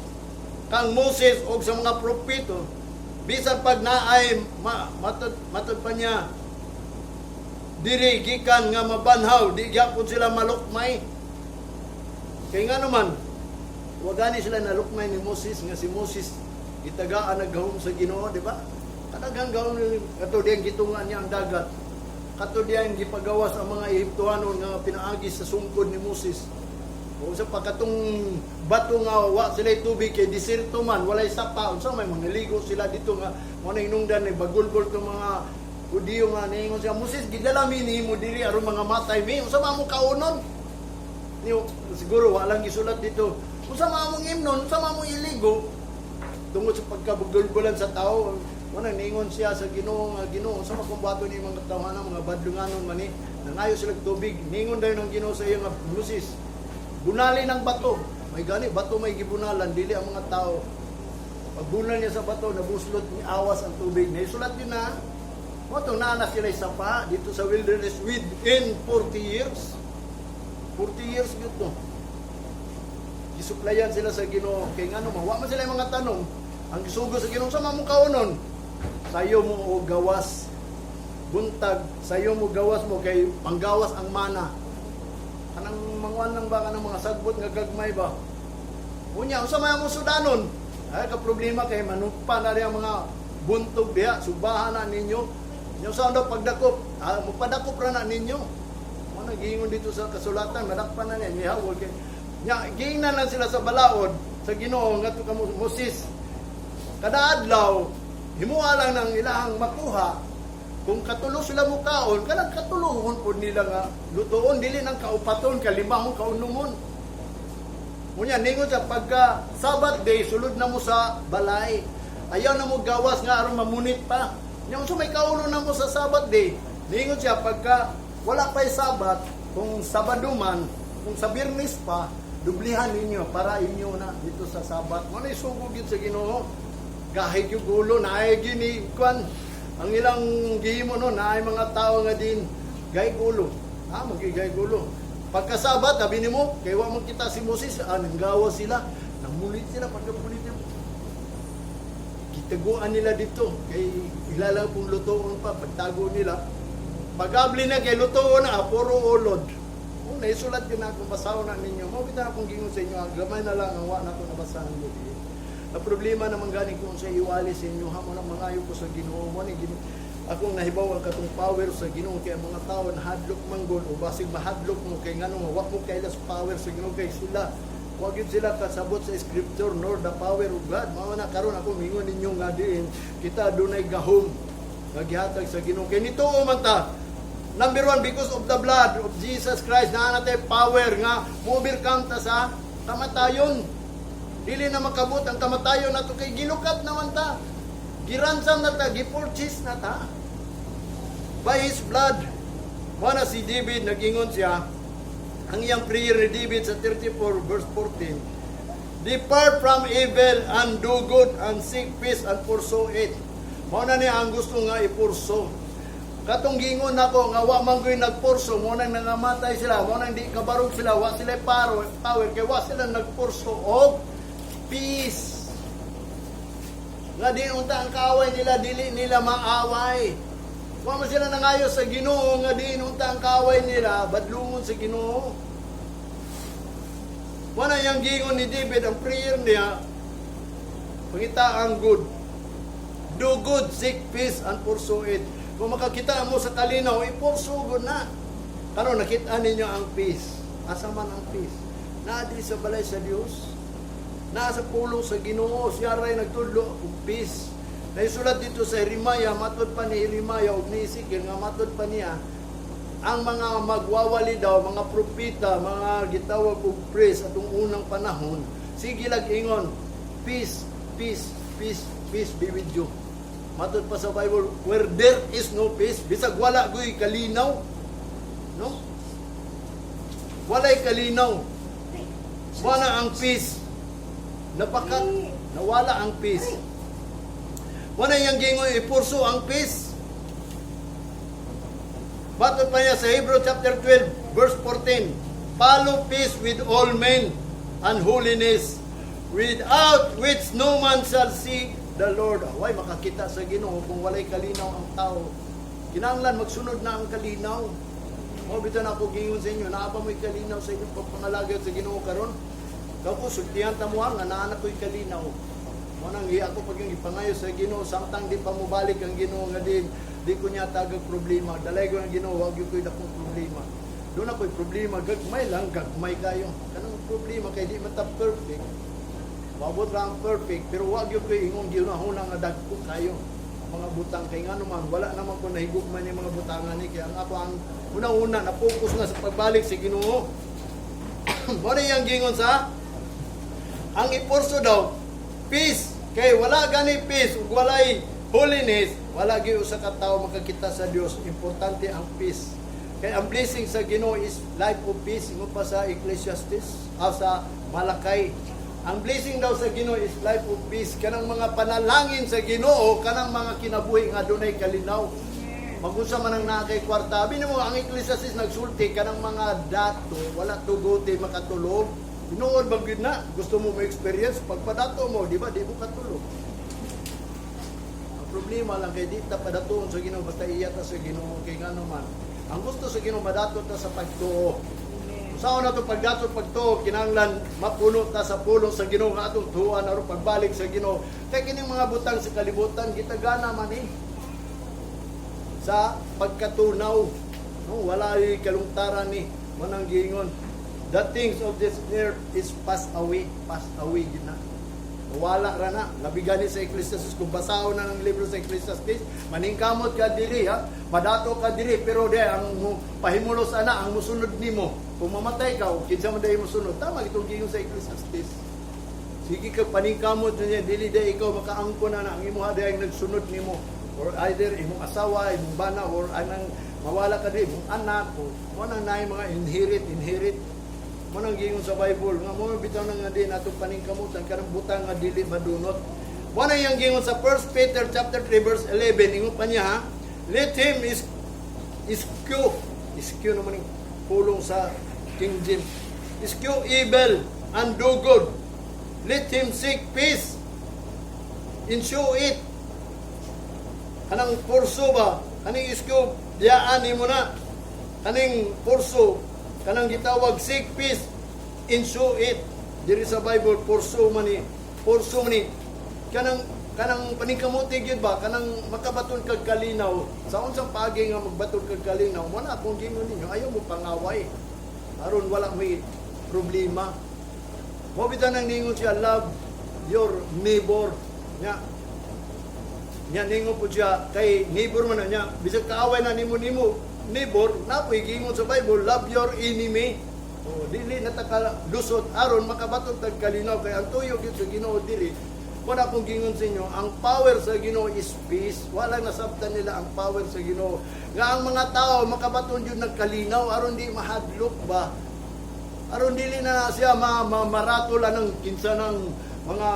kang Moses o sa mga propeta, bisan pag naay matod pa niya diri gikan nga mabanhaw, di gyapon sila malukmay. Kay nga naman, wa gani sila nalukmay ni Moses nga si Moses gitagaan naggahom sa Ginoo, di ba? Kadaghang gahom ni kato diyang gitungan niya ang dagat. Kato diyang gipagawas ang mga Ehiptohanon nga pinaagi sa sungkod ni Moses. O sa pagkatong bato nga wa sila tubig kay diserto man, walay sapa, unsa may mga ligo sila dito nga mo na hinungdan ni bagulgol tong mga Hudiyo nga niingon siya, "Moses, gidala mi nimo diri aron mga matay mi, unsa man mo kaunon?" Niyo siguro walang gisulat dito. Unsa man among imnon, unsa man among iligo? Tungod sa pagkabugulgulan sa tao, wala ningon siya sa Ginoo nga, "Ginoo, unsa man kung bato ni mga tawhana, mga badlunganon man ni." Nangayo sila og tubig. Ningon dayon ang Ginoo sa iya nga, "Moses, bunali ng bato." May gani bato may gibunalan, dili ang mga tao. Pagbunal niya sa bato, nabuslot ni awas ang tubig. Naisulat yun na. Mao tong naa na sila sapa dito sa wilderness within 40 years. 40 years yun to. Gisuplayan sila sa Ginoo. Kay ngano man, wa man sila yung mga tanong. Ang gisugo sa Ginoo sa mamong kaunon. Sayo mo og gawas. Buntag, sayo mo gawas mo kay panggawas ang mana. Kanang manguan lang ba, kanang mga sagbot nga gagmay ba. Unya, unsa may among sudanon? Ay, ka problema kay manupa na rin ang mga buntog diha, subahan na ninyo. Yung sa daw pagdakop, mupadakop ra na ninyo. Mo na giingon dito sa kasulatan, madakpan na niya, niya kay nya giingnan lang sila sa balaod sa Ginoo ngadto ka Moses. Kada adlaw, himuha lang ng ilahang makuha. Kung katulo sila mukaon, kanang katulohon pod nila nga lutoon, dili nang kaupaton, kalimahon, kaunumon. Unya, ningon sa pagka Sabbath day, sulod na mo sa balay. Ayaw na mo gawas nga aron mamunit pa. Nya unsa may kauno na mo sa Sabbath day? Ningon siya pagka wala pa'y Sabbath, kung Sabado man, kung sa Biyernes pa, dublihan ninyo para inyo na dito sa Sabbath. Mo na isugo gyud sa Ginoo. Gahig yung gulo, naay gini kwan. Ang ilang gihimo no, naay mga tao nga din gay gulo. Ha, magigay gulo. Pagkasabat, sabi ni mo, kay wa man kita si Moses, nanggawa sila, namulit sila, pagkapulit nila. Gitaguan nila dito, kay ilala pong lutoon pa, pagtago nila. Pag-abli na kay lutoon na, puro ulod. Oh, naisulat yun na akong basahon na ninyo. Mao bitaw akong gingon sa inyo, ang gamay na lang ang wa na ako nabasahan mo. Na problema naman gani kung sa iwali sa inyo, ha mo na mangayo ko sa Ginoo mo ni Ginoo. Akong nahibaw ang katong power sa Ginoo kay ang mga tao nahadlok manggol o basig mahadlok mo kay ngano wa mo kailas power sa Ginoo kay sila wa gyud sila kasabot sa scripture nor the power of God. Mao na karon ako mingon ninyo nga diin kita dunay gahom nga gihatag sa Ginoo kay nituo man ta. Number one, because of the blood of Jesus Christ, naa na tay power nga mo-overcome ta sa kamatayon. Dili na makabot ang kamatayon nato kay gilukat naman ta. Giransom na ta, gipurchase na ta. By His blood. Mao na si David, nagingon siya, ang iyang prayer ni David sa 34 verse 14, "Depart from evil and do good and seek peace and pursue it." Mao na niya ang gusto nga i-pursue. Katong gingon nako nga wa man goy nagpurso, mo nang nangamatay sila, mo nang di kabarog sila, wa sila power kay wa sila nagpurso og peace. Nga di unta ang kaaway nila, dili nila maaway. Wa man sila nangayo sa Ginoo nga di unta ang kaaway nila, badlungon sa Ginoo. Wala yang gingon ni David, ang prayer niya, pangita ang good. Do good, seek peace, and pursue it. Kung makakita mo sa kalinaw, i-pursue gud na. Karon nakita ninyo ang peace. Asa man ang peace? Naa diri sa balay sa Dios. Naa sa pulong sa Ginoo, siya ray nagtudlo og peace. Naisulat dito sa Jeremiah, matod pa ni Jeremiah ug ni Ezekiel nga matod pa niya ang mga magwawali daw, mga propeta, mga gitawag og priest atong unang panahon, sige lag ingon, "Peace, peace, peace, peace be with you." Matod pa sa Bible, where there is no peace, bisag wala goy kalinaw, no? Walay kalinaw. Wala ang peace. Napaka, nawala ang peace. Wala yung gingon, i-pursue ang peace. Matod pa niya sa Hebrew chapter 12, verse 14, "Follow peace with all men and holiness, without which no man shall see the Lord." Way makakita sa Ginoo kung walay kalinaw ang tao. Kinahanglan magsunod na ang kalinaw. Mao bitaw na ako gingon sa inyo, naa ba mo'y kalinaw sa inyong pagpangalagad sa Ginoo karon? Kako sultihan ta mo nga naa na ko'y kalinaw. Mo nang ako pag yung ipangayo sa Ginoo samtang di pa mobalik ang Ginoo nga din di ko niya tagag problema. Dalay ko ang Ginoo, wag gyud ko'y dakong problema. Doon ako'y problema, gagmay lang, gagmay kayo. Kanang problema kay di man ta perfect. Wabot ra ang perfect, pero wag gyud ko'y ingong ginahuna nga dagko kayo mga butang kay ngano man wala naman ko nahigugma ni mga butangan ni kaya ang ako ang una-una na focus na sa pagbalik sa Ginoo. Mo na iyang gingon sa ang i-pursue daw peace kay wala gani peace ug walay holiness, wala gyud usa ka tawo makakita sa Dios. Importante ang peace kay ang blessing sa Ginoo is life of peace, ingon pa sa Ecclesiastes, sa Malakay. Ang blessing daw sa Ginoo is life of peace. Kanang mga panalangin sa Ginoo, kanang mga kinabuhi nga dunay kalinaw. Magunsa man ang naa kay kwarta. Abi nimo ang Ecclesiastes nagsulti kanang mga dato, wala tuguti makatulog. Tinuod ba gyud na? Gusto mo mo-experience pagpadato mo, di ba? Di mo katulog. Ang problema lang kay di ta padatoon sa Ginoo, basta iya ta sa Ginoo, kay ngano man. Ang gusto sa Ginoo, madato ta sa pagtuo. Sa na to pagdato pagtuo, kinahanglan mapuno ta sa pulong sa Ginoo nga atong tuan aron pagbalik sa Ginoo. Kay kining mga butang sa kalibutan gitagana man eh sa pagkatunaw. No, wala ay kalungtaran ni manang giingon. The things of this earth is pass away, pass away gid na. Wala ra na. Labi gani sa Ecclesiastes, kung basahon na ng libro sa Ecclesiastes, maningkamot ka diri ha, madato ka diri, pero di ang pahimulos ana ang musunod nimo. Kung mamatay ka, o kinsa man dai musunod, tama itong giingon sa Ecclesiastes. Sige ka paningkamot niya, dili day ikaw makaangko na na ang imuha day ang nagsunod nimo, or either imong asawa, imong bana, or anang mawala ka di imong anak, o mo nang naay mga inherit inherit. Mo nang giingon sa Bible nga mo bitaw na nga din atong paningkamutan kanang butang nga dili madunot. Mo nang iyang giingon sa 1 Peter chapter 3 verse 11, ingon pa niya ha, let him is eschew, eschew naman yung pulong sa King James, eschew evil and do good. Let him seek peace, pursue it. Kanang pursue ba, kaning eschew, diyaan nimo na kaning pursue, kanang gitawag seek peace, pursue it diri sa Bible. Pursue man ni, pursue man ni kanang kanang paningkamuti gyud ba, kanang makabaton kag kalinaw sa unsang paagi nga magbaton kag kalinaw. Mo na akong gingon ninyo, ayaw mo pangaway aron wala may problema mo. Bitaw nang ningon siya, "Love your neighbor." Nya nya ningon po siya kay neighbor man na niya, bisag kaaway na nimo nimo neighbor na po, giingon sa Bible, "Love your enemy." O dili na ta ka lusot aron makabaton tag kalinaw, kay ang tuyo gyud sa Ginoo dili. Wala akong gingon sa inyo, ang power sa Ginoo is peace. Wala nasabtan nila ang power sa Ginoo. Nga ang mga tao makabaton jud ng kalinaw aron di mahadlok ba. Aron dili na siya ma, maratula ng kinsa ng mga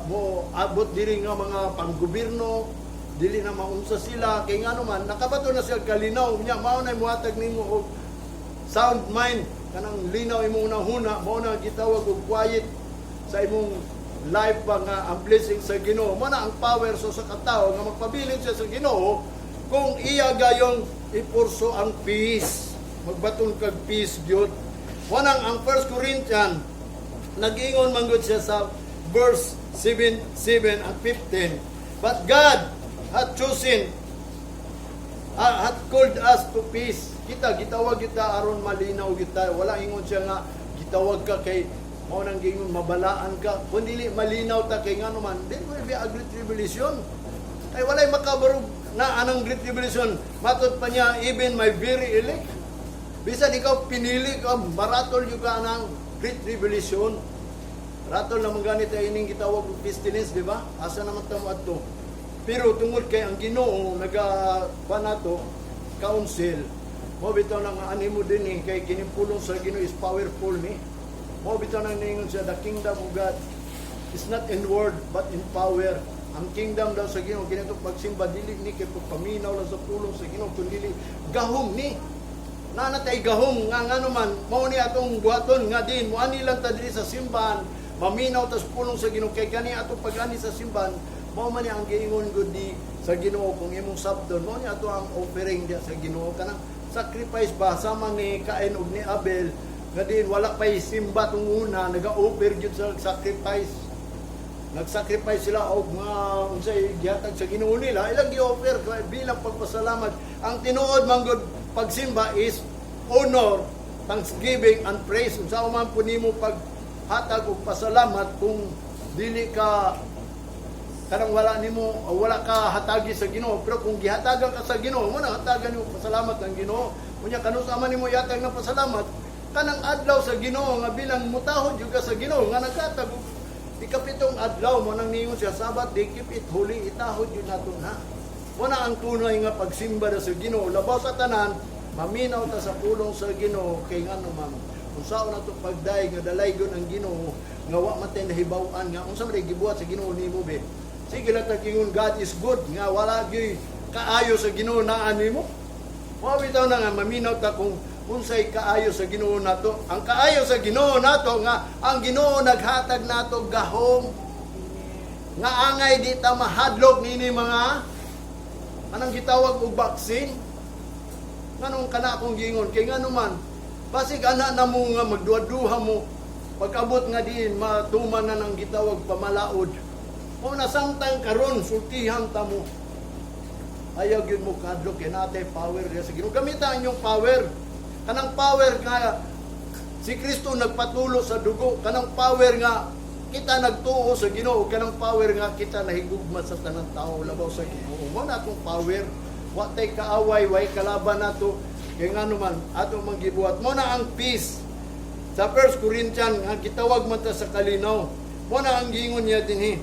mo abot diri nga mga panggobyerno, dili na maunsa sila kay ngano man nakabato na siya kalinaw nya. Mao na muhatag nimo og sound mind, kanang linaw imong hunahuna, mao na gitawag og quiet sa imong life ba nga ang blessing sa Ginoo. Mo na ang power so sa katao nga magpabilin siya sa Ginoo kung iya gayong i-pursue ang peace, magbaton kag peace gyud. Mo nang ang 1 Corinthians nag-ingon man gud siya sa verse 7 7 and 15, "But God hath chosen, hath called us to peace." Kita gitawag kita aron malinaw kita. Wala ingon siya nga gitawag ka kay mao nang gingon mabalaan ka. Kung dili malinaw ta, kay ngano man there will be a great tribulation. Kay walay makabarog na anang great tribulation. Matod pa niya, even my very elect. Bisan ikaw pinili ka, maratol yung ka ng great tribulation. Ratol naman ganit ay ining gitawag og pestilence, di ba? Asa naman tamo adto? Pero tungod kay ang Ginoo naga pa nato counsel, mo bitaw nang ani mo din eh, kay kining pulong sa Ginoo is powerful ni. Mo bitaw nang ningon siya, the kingdom of God is not in word but in power. Ang kingdom daw sa Ginoo, kini pagsimba, dili ni kay pagpaminaw lang sa pulong sa Ginoo, kundi gahom ni. Naa na tay gahom nga ngano man mao ni atong buhaton nga din mo ani lang ta diri sa simbahan, maminaw tas pulong sa Ginoo, kay kani atong pag-ani sa simbahan, mao man ni ang giingon gud di sa Ginoo. Kung imong sabton, mao ni ato ang offering diya sa Ginoo, kanang sacrifice ba, sama ni Cain ug ni Abel nga din wala pay simba tung una, naga-offer gyud sa sacrifice. Nag-sacrifice sila og mga unsay gihatag sa Ginoo nila, ilang gi-offer bilang pagpasalamat. Ang tinuod man gud pagsimba is honor, thanksgiving and praise. Unsa man po nimo paghatag og pasalamat kung dili ka kanang wala nimo, wala ka hatagi sa Ginoo, pero kung gihatagan ka sa Ginoo, mo na hatagan nimo pasalamat ang Ginoo. Unya kanus-a man nimo ihatag ng pasalamat kanang adlaw sa Ginoo nga bilang mutahod jud ka sa Ginoo nga naghatag og ikapitong adlaw? Mo nang ningon siya, Sabbath day, keep it holy, itahod yun nato na. Mo na ang tunay nga pagsimba na sa Ginoo. Labaw sa tanan, maminaw ta sa pulong sa Ginoo, kay ngano man Unsaon nato pagdayeg nga dalaygon ang Ginoo nga wa man tay nahibaw-an nga unsa man gibuhat sa Ginoo nimo be? Sige lang tag ingon God is good nga wala gyud kaayo sa Ginoo naa nimo. Wa bitaw na nga maminaw ta kung unsay kaayo sa Ginoo nato. Ang kaayo sa Ginoo nato nga ang Ginoo naghatag nato gahom nga angay di ta mahadlok nini mga anang gitawag og vaccine. Nganong kana akong giingon kay ngano man basig ana na mo nga magduha-duha mo pag-abot nga diin matuman na ng gitawag pamalaod. O nasamtang karon sultihan ta mo. Ayaw gyud mo kadlok kay natay power diya sa Ginoo. Gamita ang inyong power. Kanang power nga si Kristo nagpatulo sa dugo, kanang power nga kita nagtuo sa Ginoo, kanang power nga kita nahigugma sa tanang tao labaw sa Ginoo. Mo na atong power. Wa tay kaaway, way kalaban nato. Kay ngano man ato mang gibuhat. Mo na ang peace. Sa 1 Corinthians nga gitawag man ta sa kalinaw. Mo na ang giingon niya dinhi.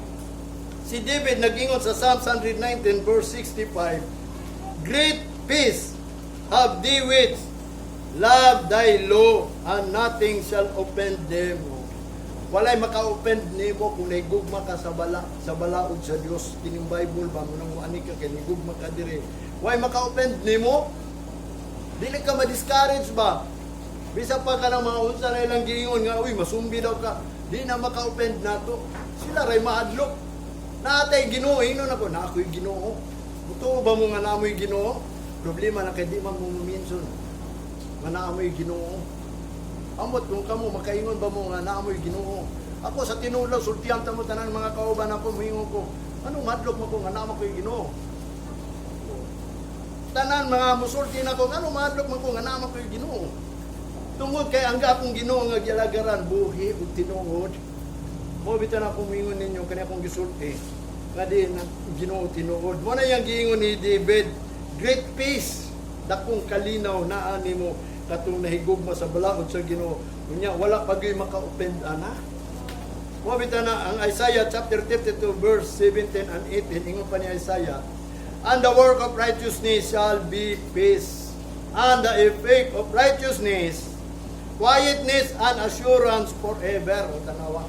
Si David nagingon sa Psalms 119 verse 65, "Great peace have they which love thy law, and nothing shall offend them." Walay maka-offend nimo kung nahigugma ka sa balaod sa Dios, kining Bible ba mo nang ani ka kay nahigugma ka dire. Way maka-offend nimo. Dili ka ma-discourage ba? Bisa pa ka ng mga unsa na ilang giingon nga, "Uy, masumbi daw ka." Di na maka-offend nato. Sila ray maadlok. Natay Ginoo, ingnon ako, na ako'y Ginoo. Mutuo ba mo nga naamoy Ginoo? Problema na kay di man mo minson nga naamoy Ginoo. Amot kung kamo makaingon ba mo nga naamoy Ginoo? Ako sa tinuod lang, sultihan ta mo tanan mga kauban ako, muingon ko, anong madlok mo ko nga naa ko'y Ginoo? Tanan mga musulti na ko, ngano madlok man ko nga naa ko'y Ginoo? Tungod kay ang akong Ginoo nga gialagaran buhi ug tinuod. Mo bitaw na akong muingon ninyo kani akong gisulti nga di na Ginoo tinuod. Mo na yang giingon ni David, great peace, dakong kalinaw naa nimo katong nahigugma sa balaod sa Ginoo. Unya wala pa gyud maka-offend ana. Mo bitaw na ang Isaiah chapter 52 verse 17 and 18, ingon pa ni Isaiah, "And the work of righteousness shall be peace, and the effect of righteousness, quietness and assurance forever." O tanawa.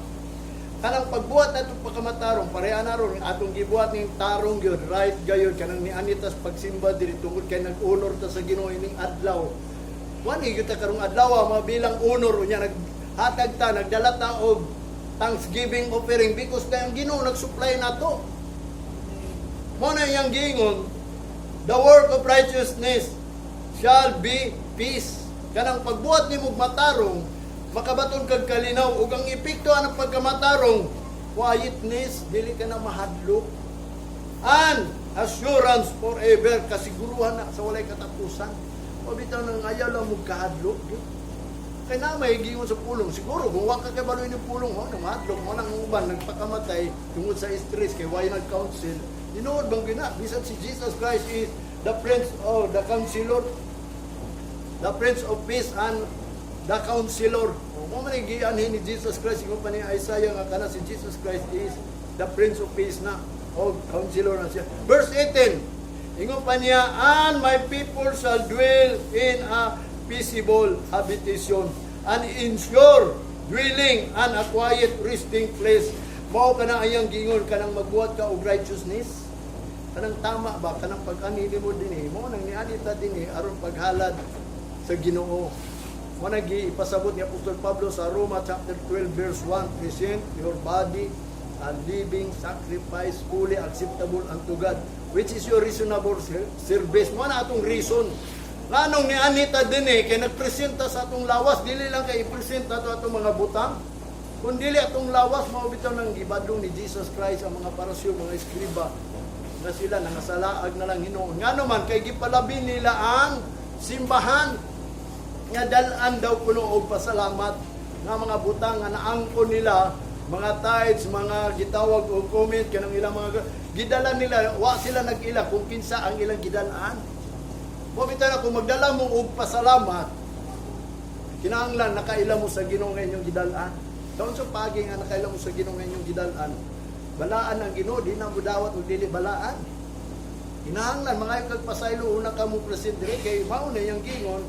Kanang pagbuhat natong pagkamatarong, pareha na ron, atong gibuhat ning tarong gyud, right gayud, kanang ni anitas pagsimba diri tungod kay nag-honor ta sa Ginoo ining adlaw. Wani gyud ta karong adlaw mabilang honor unya naghatag ta, nagdala ta og thanksgiving offering because kay ang Ginoo nag-supply nato. Mo na iyang giingon, "The work of righteousness shall be peace." Kanang pagbuhat nimo og matarong, makabaton kag kalinaw ug ang epekto anang pagkamatarong, quietness, dili ka na mahadlok. And assurance forever, kasiguruhan na sa walay katapusan. O bitaw nang ayaw lang mo kahadlok. Kay na may giingon sa pulong. Siguro kung wa ka kabalo ni pulong, ho, nang mahadlok mo nang uban nagpakamatay tungod sa stress kay way nag-counsel. Tinuod bang gina? Bisan si Jesus Christ is the Prince of the Counselor, the Prince of Peace and the Counselor. O mo man gianhin ni Jesus Christ, ingon pa ni Isaiah nga kana si Jesus Christ is the Prince of Peace na o Counselor na siya. Verse 18, ingon pa niya, "And my people shall dwell in a peaceable habitation and in sure dwelling and a quiet resting place." Mao kana ayang giingon kanang magbuhat ka og righteousness. Kanang tama ba kanang pag-ani nimo dinhi, mo nang niani ta dinhi aron paghalad sa Ginoo. Mo nang giipasabot ni Apostol Pablo sa Roma chapter 12 verse 1, "Present your body a living sacrifice, fully acceptable unto God, which is your reasonable service." Mo na atong reason. Nganong ni Anita din eh, kay nagpresenta sa atong lawas, dili lang kay ipresenta ato atong mga butang, kun dili atong lawas. Mao bitaw nang gibadlong ni Jesus Christ ang mga Parasyo, mga eskriba, nga sila nangasalaag na lang hinuon. Ngano man kay gipalabi nila ang simbahan nga dal-an daw kuno og pasalamat nga mga butang nga naangkon nila, mga tithes, mga gitawag og comment kanang ilang mga gidala nila, wa sila nag-ila kung kinsa ang ilang gidal-an. Mo bitaw na kung magdala mo og pasalamat, kinahanglan nakaila mo sa Ginoo nga inyong gidal-an. Taon sa pagi nga nakaila mo sa Ginoo nga inyong gidal-an. Balaan ang Ginoo, di na mo dawat og dili balaan. Kinahanglan mangayo kag pasaylo una ka mo present dire kay mao na iyang gingon.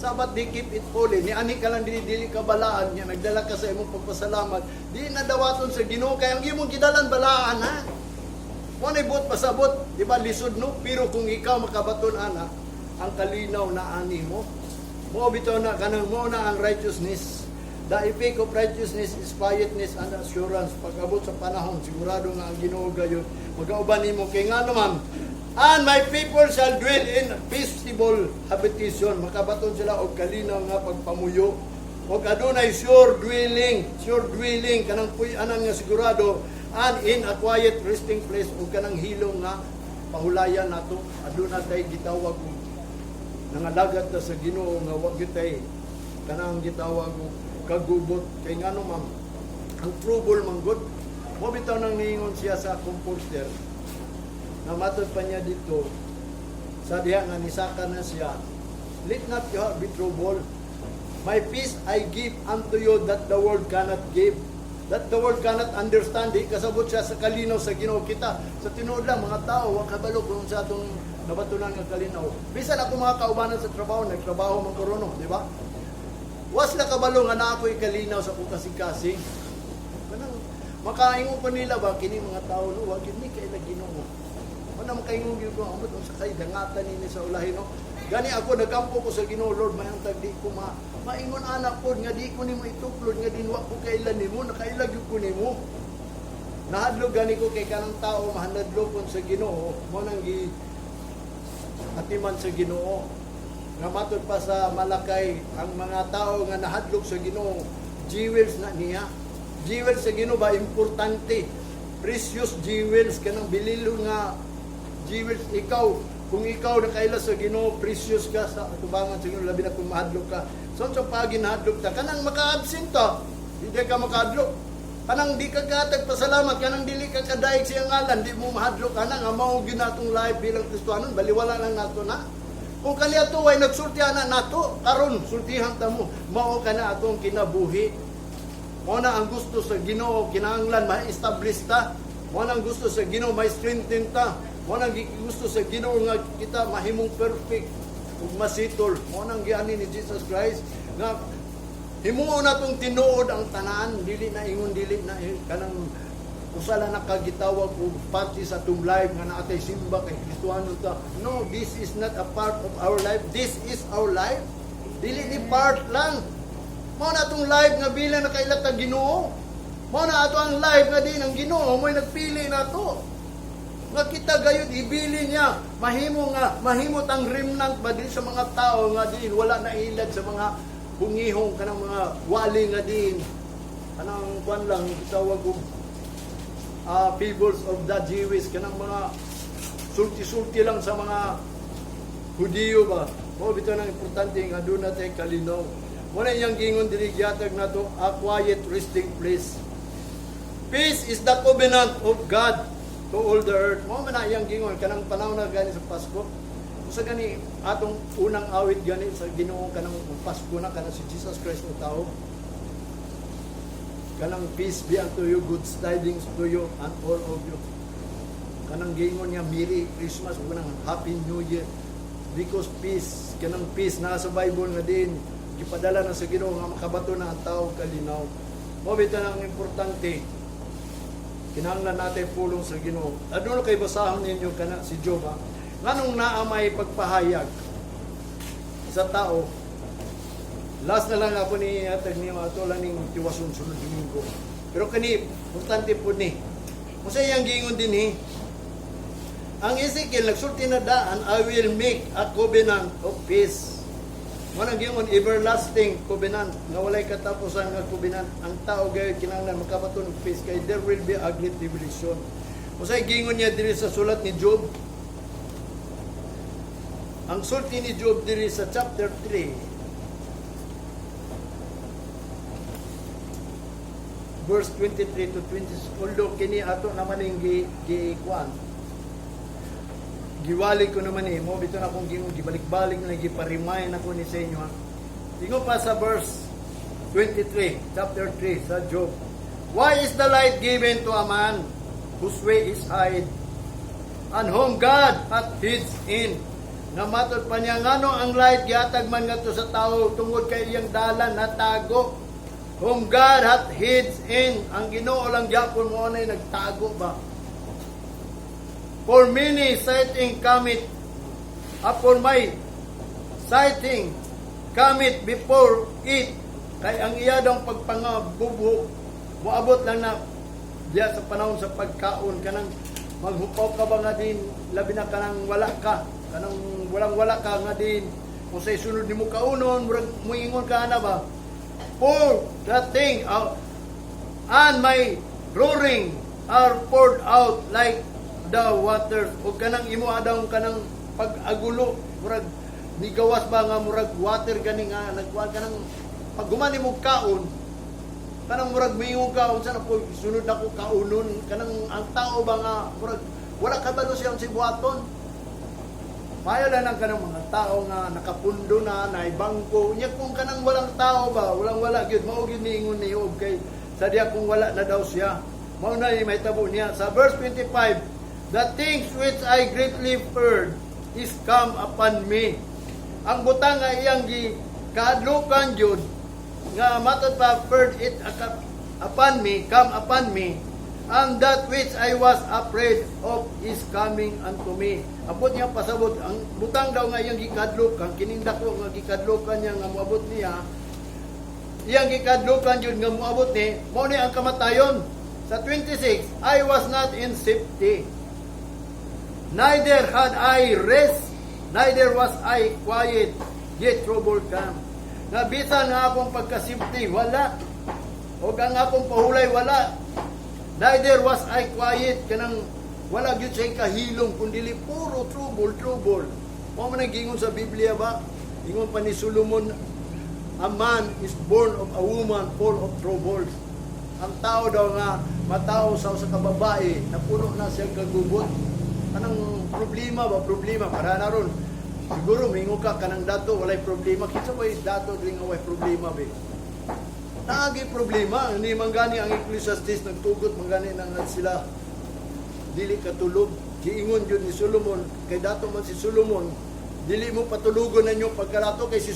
Sabbath day, keep it holy. Ni ani ka lang dili, dili ka balaan niya, nagdala ka sa imong pagpasalamat. Di na dawaton sa Ginoo kay ang imong gidalan balaan ha. Mo na buot pasabot, di ba lisod, no? Pero kung ikaw makabaton ana, ang kalinaw na ani mo. Mo bitaw na kanang mo na ang righteousness. The effect of righteousness is quietness and assurance. Pag-abot sa panahon, sigurado nga ang Ginoo gayon magauban nimo kay nga naman, "And my people shall dwell in peaceable habitation." Makabaton sila og kalinaw nga pagpamuyo. Og adunay sure dwelling, kanang puy-anan nga sigurado, and in a quiet resting place, ug kanang hilom nga pahulayan nato. Aduna tay gitawag og nangalagat ta sa Ginoo nga wa gyud tay kanang gitawag og kagubot kay ngano, ma'am, ang trouble man gud mo bitaw nang niingon siya sa Comforter na matod pa niya dito sa diha nga nisaka na siya, "Let not your heart be troubled. My peace I give unto you that the world cannot give," that the world cannot understand. Di kasabot siya sa kalinaw sa Ginoo. Kita sa tinuod lang, mga tao wa kabalo kung sa atong nabatunan nga kalinaw. Bisan ako, mga kaubanan sa trabaho, nagtrabaho man ko ron, di ba? Was na kabalo nga na ako'y kalinaw sa akong kasing-kasing. Kanang makaingon ko nila ba, kini mga tao, no, wa gyud ni kay Ginoo. Wala makaingon gyud ko amot unsa kay dangatan nini sa ulahin, no. Gani ako nagampo ko sa Ginoo, "Lord, mayang di ko ma maingon anak pod nga di ko nimo ituklod nga din wa ko kaila nimo, nakaila gyud ko nimo." Nahadlok gani ko kay kanang tao mahanadlokon sa Ginoo, mo nang gi atiman sa Ginoo. Nga matod pa sa Malakay, ang mga tao nga nahadlok sa Ginoo, jewels na niya. Jewels sa Ginoo ba, importante. Precious jewels, kanang bililo nga jewels. Ikaw, kung ikaw nakaila sa Ginoo, precious ka sa atubangan sa Ginoo, labi na kung mahadlok ka. So, sa pagi nahadlok ta, kanang maka-absent ta, hindi ka makahadlok. Kanang di ka katag pasalamat, kanang dili ka kadaig sa iyang ngalan, di mo mahadlok ana nga mao gyud natong life bilang Kristohanon, baliwala lang nato na. Kung kaniadto way nagsulti ana nato, karon sultihan ta mo, mao kana atong kinabuhi. Mao na ang gusto sa Ginoo, kinahanglan ma-establish ta. Mao na ang gusto sa Ginoo, ma-strengthen ta. Mao na ang gusto sa Ginoo nga kita mahimong perfect ug masitol. Mao na ang giani ni Jesus Christ nga himuon natong tinuod ang tanan, dili na ingon, dili na kanang usa lang nakagitawag og party sa atong life nga naa tay simba kay Kristohano ta. No, this is not a part of our life. This is our life. Dili ni part lang. Mao na atong life nga bilang nakaila ta Ginoo. Mao na ato ang life nga din ang Ginoo mo'y nagpili nato. Nga kita gayud ibili niya, mahimo nga mahimot ang remnant ba dili sa mga tao nga din wala na ilad sa mga hungihong, kanang mga wali nga din kanang kwan lang, gitawag og fables of the Jewish, kanang mga sulti-sulti lang sa mga Hudiyo ba. Mao bitaw nang importante nga doon natin kalinaw. Mao na iyang gingon diri, gihatag nato a quiet resting place. Peace is the covenant of God to all the earth. Mao man na iyang gingon kanang panahon na gani sa Pasko. Usa gani atong unang awit gani sa Ginoo kanang Pasko na, kanang si Jesus Christ ng tao. Kanang "Peace be unto you, good tidings to you and all of you." Kanang gingon niya Merry Christmas ug kanang Happy New Year. Because peace, kanang peace na sa Bible nga din gipadala na sa Ginoo nga makabato na ang tao kalinaw. Mao bitaw ang importante, kinahanglan natin pulong sa Ginoo. Aduna kay basahon ninyo kana si Job ha. Nganong naa may pagpahayag sa tao. Last na lang ako ni atag niyo, ato lang ning tiwason sunod Domingo. Pero kani importante pud ni. Kung sa iyang giingon din eh, ang Ezekiel nagsulti na daan, "I will make a covenant of peace." Mo nang giingon everlasting covenant nga walay katapusan nga covenant. Ang tao gayud kinahanglan makabaton og peace kay there will be a great revelation. Unsay giingon niya diri sa sulat ni Job? Ang sulti ni Job diri sa chapter 3 verse 23 to 26, although kini ato naman ning gi gi kuan, giwali ko naman eh mo bitaw na akong gingon, gibalik-balik na, gipa-remind ako ni sa inyo ha. Ingon pa sa verse 23, chapter 3 sa Job, "Why is the light given to a man whose way is hid and whom God hath hid in?" Nga matod pa niya, ngano ang light gihatag man ngadto sa tao tungod kay iyang dalan natago. Whom God hath hid in, ang Ginoo lang gyapon mo na nagtago ba. For many sighing cometh, for my sighing cometh before it, kay ang iya daw pagpangabubo moabot lang na diya sa panahon sa pagkaon. Kanang maghupaw ka ba nga din, labi na kanang wala ka, kanang walang wala ka, nga din kung sa sunod nimo kaunon, murag muingon ka na ba. For the thing out and my roaring are poured out like the waters, o kanang imo adaw kanang pag-agulo, murag nigawas ba nga murag water gani nga nagkuan. Kanang pag human nimo kaon, kanang murag miingon ka, "Unsa na po sunod nako kaunon?" Kanang ang tao ba nga murag wala kabalo siya unsay buhaton. Maayo lang ang kanang mga tao nga nakapundo na, naay bangko. Nya kung kanang walang tao ba, walang wala gyud, mao gyud niingon ni Job kay sa diya kung wala na daw siya. Mao na mahitabo niya. Sa verse 25, "The things which I greatly feared is come upon me." Ang butang nga iyang gi kahadlukan jud nga matod pa, "feared it upon me, come upon me, and that which I was afraid of is coming unto me." Abot niya pasabot, ang butang daw nga iyang gikadlukan, kining dako nga gikadlukan niya nga moabot niya, iyang gikadlukan jud nga moabot ni, mao ni ang kamatayon. Sa 26, "I was not in safety. Neither had I rest, neither was I quiet, yet trouble come." Nga bisan nga akong pagka-safety, wala. O ang akong pahulay, wala. "Neither was I quiet," kanang wala gyud siya kahilom kun dili puro trouble, trouble. Mao man ang giingon sa Biblia ba? Ingon pa ni Solomon, "A man is born of a woman full of troubles." Ang tao daw nga matao sa usa ka babae, napuno na siya kagubot. Kanang problema ba, problema para na ron. Siguro mingon ka kanang dato walay problema. Kinsa ba dato diri nga walay problema be? Naagi problema, hindi man gani ang Ecclesiastes nagtugot man gani na nga sila dili katulog. Giingon jud ni Solomon, kay dato man si Solomon, dili mo patulugon ninyo pagkalato kay si